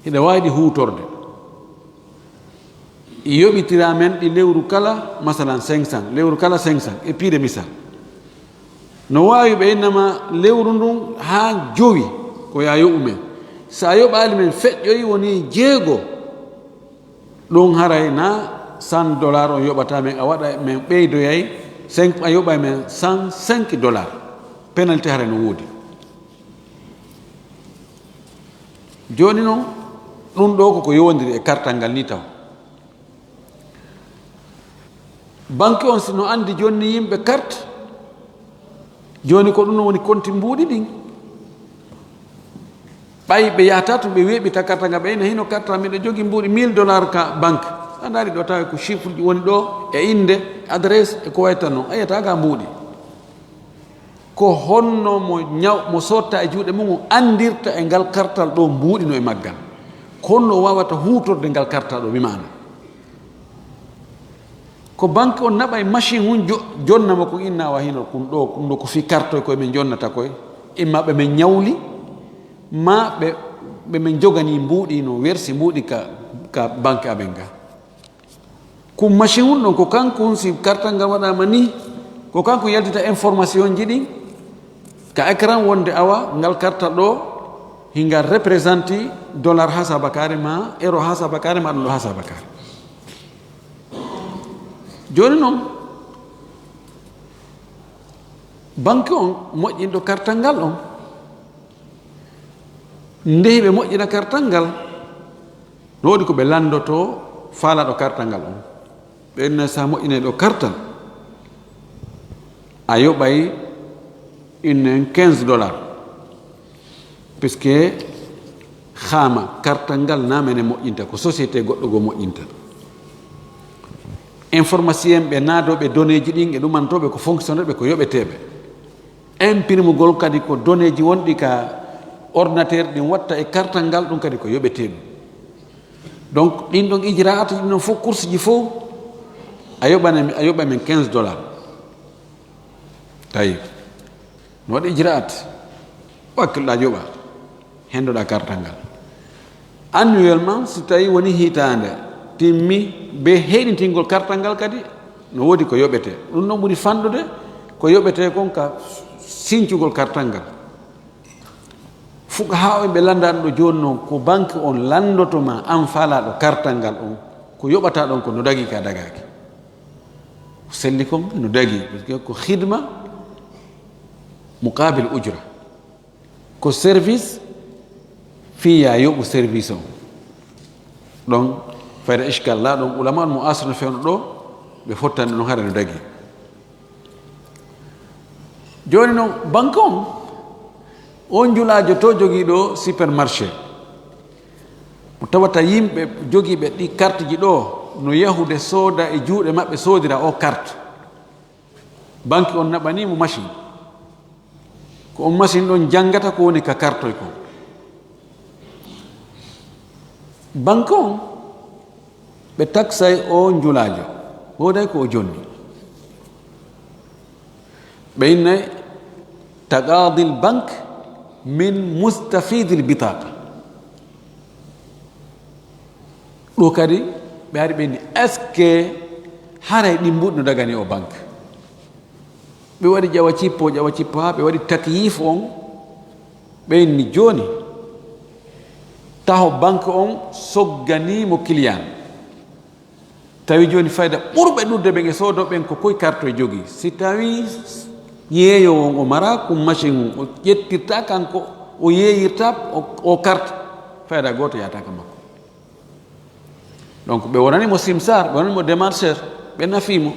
Hiɗa waawi ɗi huutorde. Yoɓitira men ɗi lewru kala, masalan, cinq cents, lewru kala cinq cents, e piide misal. No waawi ɓe innama lewru ndun haa jowi ko ya yoɓu men. So a yoɓaali men feƴƴoyi woni jeego, ɗum haray na cent dollars on yoɓata men, a waɗa men ɓeydoyay cinq, a yoɓay men cent cinq dollars. Pénalité haray no woodi. Jooni noon, ɗum ɗo koko yowondiri e kartal ngal ni taw. Banque on si no anndi jonni yimɓe carte, jooni ko ɗum woni konti mbuuɗi ɗin. Ɓay ɓe yahata tun ɓe weeɓita kartal ngal, ɓe ina hino kartal miɗo jogi mbuuɗi mille dollars ka banque. A ndaari ɗo tawi ko chiffre ji woni ɗo e innde, adresse e ko wayta noon. A yiyata ga mbuuɗi. Ko honno mo ñaw-, mo sotta e juuɗe mum o anndirta e ngal kartal ɗo mbuuɗi no e maggal? Ko honno o waawata huutorde ngal kartal ɗo, bi maana? Ko banque on naɓay machine hun jo-, jonna mo ko inna wa hino kun ɗo, kun ɗo ko fi carte koye men jonnata koye. Imma ɓe men ñawli, ma ɓe, ɓe men jogani mbuuɗi no wersi mbuuɗi ka, ka banque amen ga. Ko machine hun ɗon, ko kanko hun, si kartal ngal waɗama ni, ko kanko yaltita information ji ɗin ka écran wonde awa ngal kartal ɗo hingal représente dollar ha sabakare ma, euro ha sabakare ma, ɗum ɗo ha sabakare. Jooni noon, banque on moƴƴinɗo kartal ngal on, nde hiɓe moƴƴina kartal ngal, no woodi ko ɓe lanndotoo faalaɗo kartal ngal on. Ɓe inna, so a moƴƴinay ɗo kartal, a yoɓay innen quinze dollars. Puisque xaama kartal ngal na mene moƴƴinta, ko société goɗɗo goo moƴƴinta. Information ɓe naadooɓe données ji ɗin e ɗumantooɓe ko fonctionnaire ɓe, ko yoɓeteeɓe. Imprimugol kadi ko données ji wonɗi ka ordinateur ɗin watta e kartal ngal, ɗum kadi ko yoɓeteeɗum. Donc, ɗin ɗon ijraat ji ɗin fof, course ji fof, a yoɓana, a yoɓa men quinze dollars. Tawi no waɗi ijraat, wakkilɗa yoɓa, hendoɗa kartal ngal. Annuellement, si tawi woni hitaande timmi, be heyɗintingol kartal ngal kadi, no woodi ko yoɓete. Ɗum ɗon ɓuri fanɗude ko yoɓete kon ka sincugol kartal ngal. Fuqahaa en ɓe lanndaano ɗo jooni noon, ko banque on lanndoto ma, an faalaɗo kartal ngal on, ko yoɓata ɗon ko no dagi ka dagaaki. Ko selli kon no dagi, parce que ko khidma muqabil ujra. Ko service fii ya yoɓu service on. Ɗon fayda iskal la ɗon, ulama on mo asr no fewno ɗo, ɓe fottani ɗon hara no dagi. Jooni noon, banque on, on njulaajo to jogii ɗo supermarché, mo tawata yimɓe jogiiɓe ɗi kartiji ɗo no yahude sooda e juuɗe maɓɓe, soodira o carte. Banque on naɓanii mo machine. Ko on machine ɗon janngata ko woni ka kartoy kon. Banque on, ɓe taksay o njulaajo, wooday ko o jonni. Ɓe innay taqaadil banque min mustafidil bitaqa. Ɗo kadi ɓe ari ɓe inni, est ce que haray ɗin mbuuɗi no dagani o banque? Ɓe waɗi ƴawa cippo, ƴawa cippo, haa ɓe waɗi takyif on. Ɓe inni jooni, taho banque on sogganii mo client. Tawi jooni fayda ɓurɓe ɗuuɗude ɓen e soodo ɓen ko koye carte e jogii. Si tawi yeeyo on o mara ko machine on, o ƴettirta kanko, o yeeyirta o, o carte, fayda gooto yahata ka makko. Donc, ɓe wonani mo simsar, ɓe wonani mo démarcheur, ɓe nafi mo.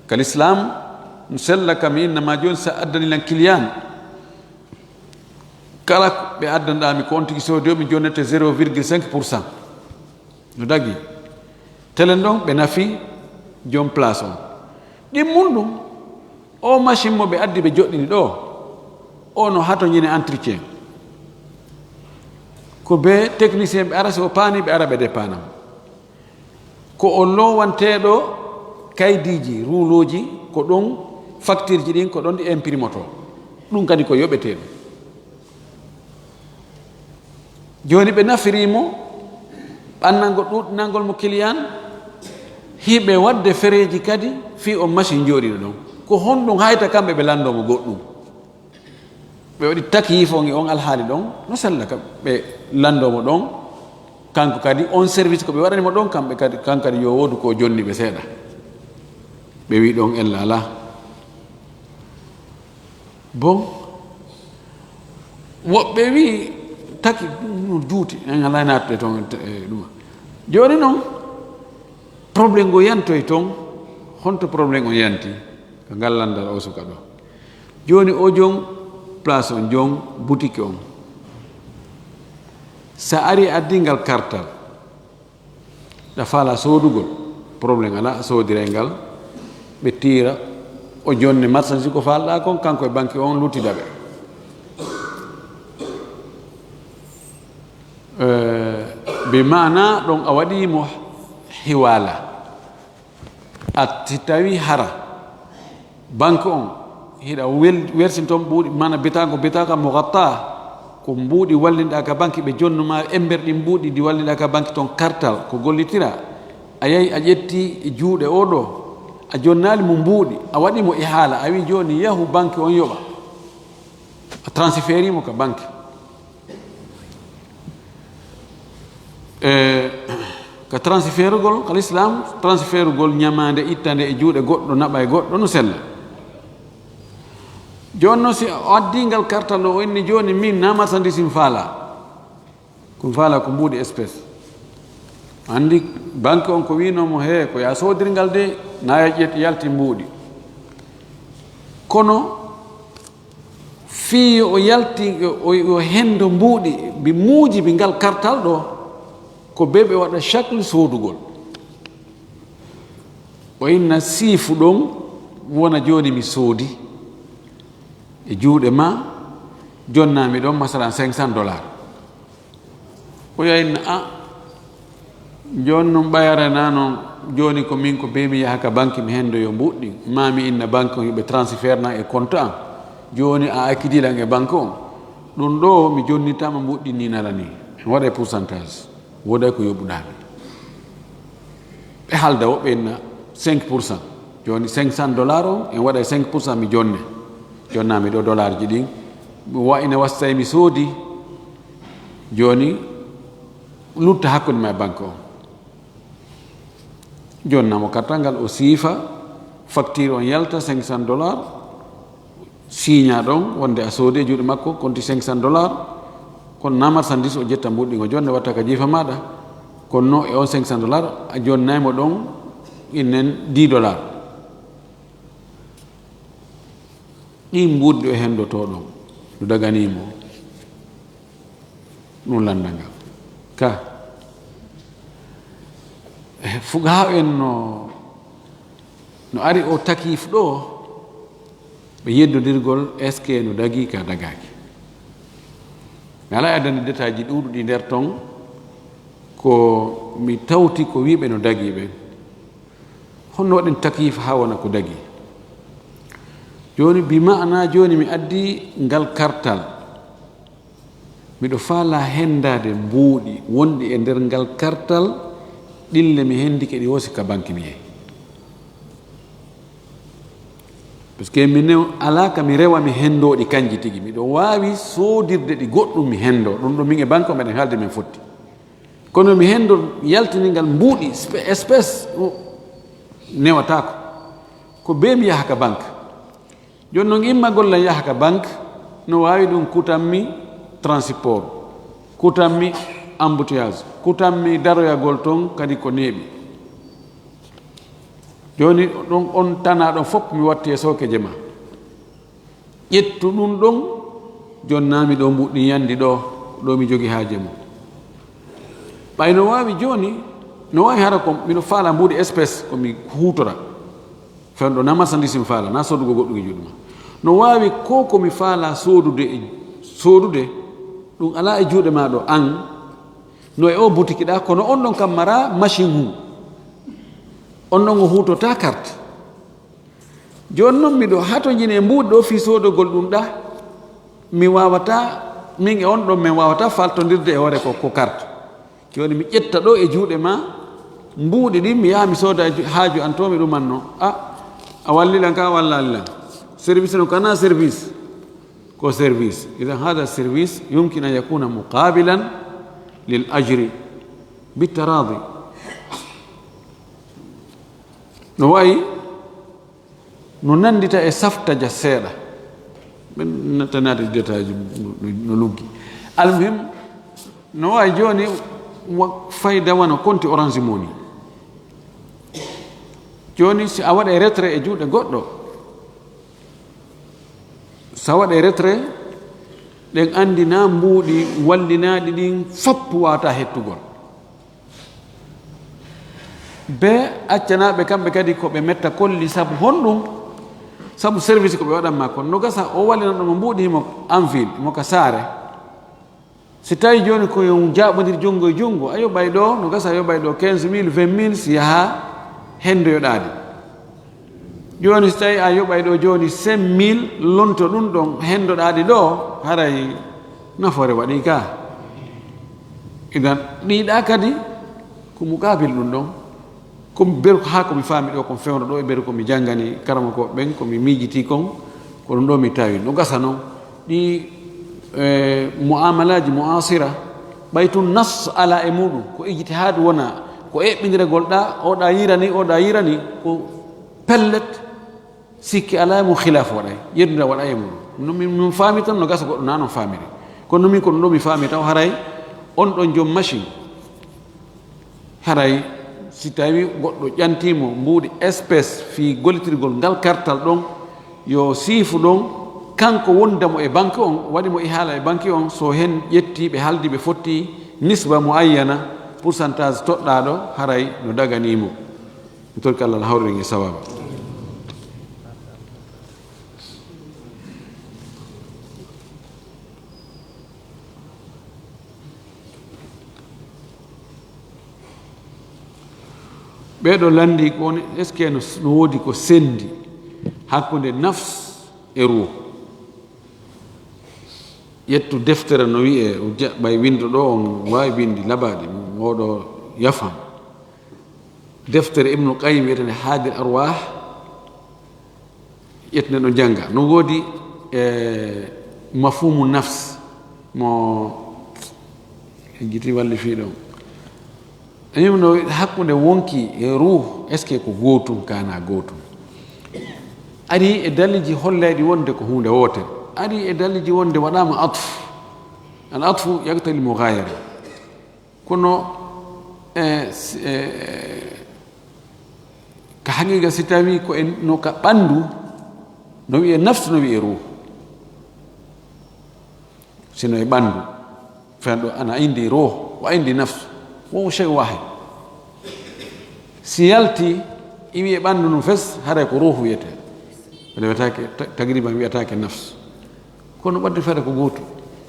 Ka l'islam, no sella kam, innama jooni sa addani lan client, kala ko ɓe addanɗaa mi ko on tigi soodi o, mi jonnete zéro virgule cinq pour cent. No dagi. Telen ɗon, ɓe nafi joom place on. Ɗin mun ɗum, o machine mo ɓe addi ɓe joɗɗini ɗo, o no hato ñine entretien. Ko be technicien ɓe ara, si o paani, ɓe ara ɓe dépana mo. Ko o lowanteeɗo kaydiiji, ruulooji, ko ɗon facture ji ɗin, ko ɗon ɗi imprimoto. Ɗum kadi ko yoɓetee ɗum. Jooni ɓe nafirii mo, ɓannango ɗuuɗnangol mo client, hiɓe waɗde fereeji kadi fii on machine jooɗiiɗo ɗon. Ko honɗum hayta kamɓe ɓe lanndoo mo goɗɗum? Ɓe waɗi takyif on e on alhaali ɗon, no sella ka ɓe lanndoo mo ɗon, kanko kadi on service ko ɓe waɗani mo ɗon, kamɓe kadi, kanko kadi yo woodu ko jonni ɓe seeɗa. Ɓe wi ɗon ella alaa. Bon, woɓɓe wi taki ɗum no juuti, en alaa naatde toon e ɗuma. Jooni noon, problème ngo yantoy toon, honto problème o yanti? Ko ngal lanndal o suka ɗo. Jooni o joom place on, joom boutique on, sa ari addi ngal kartal, ɗa faala soodugol, problème alaa, a soodiray ngal, ɓe tiira, o jonne marchandise ko faalɗaa kon, kanko e banque on luttida ɓe. Eh, bi maana ɗon a waɗii mo hiwaala. A si tawi hara banque on hiɗa wel-, wersin toon mbuuɗi, maana bitaako, bitaaka mugatta, ko mbuuɗi wallinɗaa ka banque, ɓe jonnu ma emberɗi mbuuɗi ndi wallinɗaa ka banque toon kartal, ko gollitira. A yahi a ƴetti e juuɗe o ɗo, a jonnaali mo mbuuɗi, a waɗi mo ihaala, a wi jooni yahu banque on yoɓa. A transféri mo ka banque. E ka transférugol, ka l'islam, transférugol ñamaande, ittande e juuɗe goɗɗo, naɓa e goɗɗo, no sella. Jooni noon, si o addi ngal kartal ɗo, o inni, "Jooni min na marchandise mi faala. Ko mi faala ko mbuuɗi espèce." Anndi banque on ko wiinoo mo, "He, ko yaa soodir ngal de, na yaa ƴetti yalti mbuuɗi." Kono fii yo o yalti, yo, o, yo hendo mbuuɗi, mbi muuji, mbi ngal kartal ɗo, ko be ɓe waɗa chakli soodugol. O inna siifu ɗon, wona jooni mi soodi e juuɗe ma, jonnaa mi ɗon, masalan, cinq cents dollars. O yaha inna, "A, jooni noon ɓayara na noon, jooni ko min ko be mi yaha ka banque mi hendoyo mbuuɗi, ma mi inna banque on yo ɓe transfert na e compte an. Jooni a accidi lan e banque on. Ɗum ɗo mi jonnitama mbuuɗi ni nala ni. En waɗa e pourcentage. Wooday ko yoɓuɗaa mi." Ɓe haalda woɓɓe inna cinq pour cent. Jooni cinq cents dollars on, en waɗa e cinq pour cent mi jonne. Jonnaa mi ɗo dollar ji ɗin. Mi wa ina wasta e mi soodi. Jooni lutta hakkunde ma e banque on. Jonnaa mo kartal ngal, o siifa, facture on yalta cinq cents dollars, siiña ɗon wonde a soodi e juuɗe makko, konti cinq cents dollars, kono na marchandise o ƴetta mbuuɗi ɗin o jonne watta ka jiifa maɗa, kono no e on cinq cents dollars, a jonnay mo ɗon innen dix dollars. Ɗin mbuuɗi ɗo e henndotoo ɗon, no daganii mo ɗum lanndal ngal. Ka, eh, fuqahaa en no, no ari o takiif ɗo, ɓe yeddodirgol, est-ce que no dagii ka dagaaki? Mi alaa e addande détail ji ɗuuɗuɗi nder ton, ko mi tawti ko wiiɓe no dagii ɓen. Honno waɗen takiif haa wona ko dagii? Jooni, bi ma'ana, jooni mi addi ngal kartal. Miɗo faalaa henndaade mbuuɗi wonɗi e nder ngal kartal, ɗille mi henndike ɗi hoosi ka banque mi yehi. Parce que mi new alaa ka mi rewa mi henndoo ɗi kanji tigi. Miɗo waawi soodirde ɗi goɗɗum mi henndoo. Ɗum ɗo min e banque o meɗen haalde min fotti. Kono mi henndoo yaltiningal mbuuɗi spe-, espèce o newataako. Ko bee mi yaha ka banque. Jooni noon immagol lan yaha ka banque, no waawi ɗum kutammi transport, kutammi embouteillage, kutammi daroyagol toon kadi ko neeɓi. Jooni ɗon on tanaa ɗon fof mi watti e sookeje ma. Ƴettu ɗum ɗon, jonnaami ɗo mbuuɗi yandi ɗo, ɗo mi jogi haaje mum. Ɓay no waawi jooni, no waawi hara ko miɗo faala mbuuɗi espèce ko mi huutora. Fewndo na marchandise mi faala, na soodugol goɗɗum e juuɗe ma. No waawi ko ko mi faala soodude e, soodude, ɗum alaa e juuɗe ma ɗo an, no e o butiki ɗa, kono on ɗon kam mara machine hum. On ɗon o huutota carte. Jooni noon miɗo hatonjini e mbuuɗi ɗo fii soodogol ɗum ɗa. Mi waawata, min e on ɗon min waawata faltondirde e hoore ko, ko carte. Jooni mi ƴetta ɗo e juuɗe ma mbuuɗi ɗin, mi yaha mi sooda ju-, haaju an to mi ɗumanno. A, a walli lan ka, a wallaali lan. Service no kana service. Ko service. Idan hada service yumkin an yakuna muqabilan lil ajri bi taradi. No wayi no nanndita e saftaja seeɗa. Ɓen nattanaade détail ji no, no, no luggi. Almuhim, no waawi jooni wa-, fayda wano konti Orange Money. Jooni si a waɗa retrait e juuɗe goɗɗo, si a waɗa retrait, ɗen anndina mbuuɗi wallinaaɗi ɗin fop waata hettugol. Be accanaaɓe kamɓe kadi ko ɓe metta kolli sabu honɗum? Sabu service ko ɓe waɗan ma kon. No gasa o wallinan ɗo mo mbuuɗi himo en ville, mo ka saare. Si tawi jooni ko yo jaɓondir junngo e junngo, a yoɓay ɗo, no gasa a yoɓay ɗo quinze mille, vingt mille, si yaha henndoyoɗaade. Jooni si tawi a yoɓay ɗo jooni cinq mille, lonto ɗum ɗon, henndoɗaɗi ɗo, haray nafoore waɗi ka. Idan, ɗiɗa kadi, ko muqabil ɗum ɗon. Ko mi beru, haa ko mi faami ɗo, ko mi fewndo ɗo, e beru ko mi janngani karamokooɓe ɓen, ko mi miijiti kon, ko ɗum ɗo mi tawi. No gasa non, ɗi, eh, mu'amalaaji mu'asira, ɓay tun nas ala e muɗum, ko ijtihaad wona, ko eɓɓindiregol ɗa, oɗa yirani, oɗa yirani, ko pellet, sikke alaa e mum, khilaaf waɗay, yeddundiral waɗay e mum. No min, min faami tan, no gasa goɗɗo na non faamiri. Kono min ko ɗum ɗo mi faami taw haray on ɗon joom machine. Haray si tawi goɗɗo ƴantiimo mbuuɗi espèce fii gollitirgol ngal kartal ɗon, yo siifu ɗon, kanko wonda mo e banque on, waɗi mo ihaala e banque on, so hen ƴetti ɓe haaldi ɓe fotti nisba muayyana, pourcentage toɗɗaaɗo, haray no daganii mo. Mi torki Allah, Allah hawrira en e sawaaba. Ɓee ɗoo lanndii ko woni, est-ce que no, no woodi ko senndi hakkunde nafs e ruuhu? Ƴettu deftere no wi'ee, o jaɓɓay winndo ɗo, on waawi winndi labaaɗi, oɗo yafam. Deftere Ibnul Qayyim wiyetee Haadil Arwaah, ƴettinen ɗo jannga. No woodi, e, mafhumu nafs, mo jiti walli fii ɗon. Ɗum no hakkunde wonki e ruuhu, est-ce que ko gootum, kana gootum? Ari e dalilji hollayɗi wonde ko huunde wootere. Ari e dalilji wonde waɗaama atfu. Al atfu yaqtadi al mughayara. Kono, e, s-, e, ka haqiqa, si tawi ko en, no ka ɓanndu, No wi'e nafsu, no wi'e ruuhu. Sino e ɓanndu, fen ɗo ana indi ruuhu, wa indi nafsu, wo shay wahid. Si yalti, iwi e ɓanndu ndun fes, haray ko ruuhu wiyetee. Ɓe wiyataake, ta-, tagriban wiyataake nafsu. Kono ɓadde fayda ko gootu.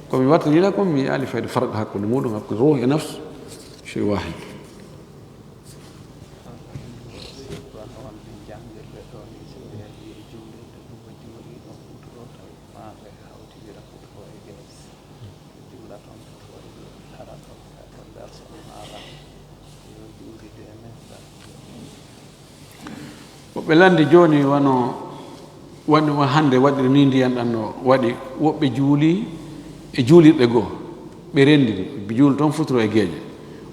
Ko mi wattanila kon, mi yaali fayda farq hakkunde muɗum, hakkunde ruuhu e nafsu, shay wahid. Woɓɓe lanndi jooni wano waɗi, wa hannde waɗiri ni ndiyan ɗan no waɗi. Woɓɓe juuli e juulirɗe goo, ɓe renndini, ɓe juuli toon futuro e geeƴe.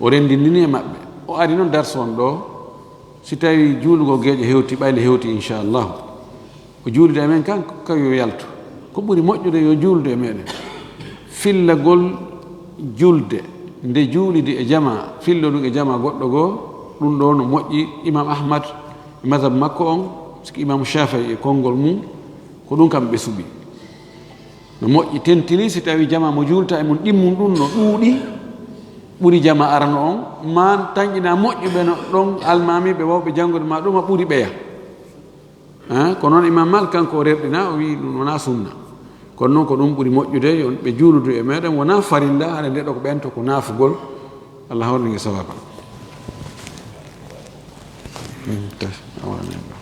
O renndini e maɓɓe. O ari noon darsu on ɗoo, si tawi juulugol geeƴe hewti, ɓayli hewti, inchallahu. O juulida e men kan, ko yo yaltu. Ko ɓuri moƴƴude yo juuldu e meɗen. Fillagol julde, nde juulidi e jamaa, fillo ɗum e jamaa goɗɗo goo, ɗum ɗoo no moƴƴi. Imam Ahmad, e mazhab makko on, siki Imam Shafi'i e konngol mum, ko ɗum kam ɓe suɓi. No moƴƴi, tentini si tawi jamaa mo juulta e mum ɗimmum ɗum no ɗuuɗi, ɓuri jamaa arano on, maa tanƴina moƴƴuɓe no ɗon, almaamiiɓe wawɓe janngude ma ɗum, a ɓuri ɓeya. Ah, ko noon Imam Malik kanko o rerɗina, o wi'i ɗum wonaa sunna. Kono noon ko ɗum ɓuri moƴƴude, yo ɓe juuludu e meɗen, wonaa farilla, hara nde ɗo ko ɓen to ko naafugol. Allah hawrani nge sawaba. Mm, ta-, awa, awa.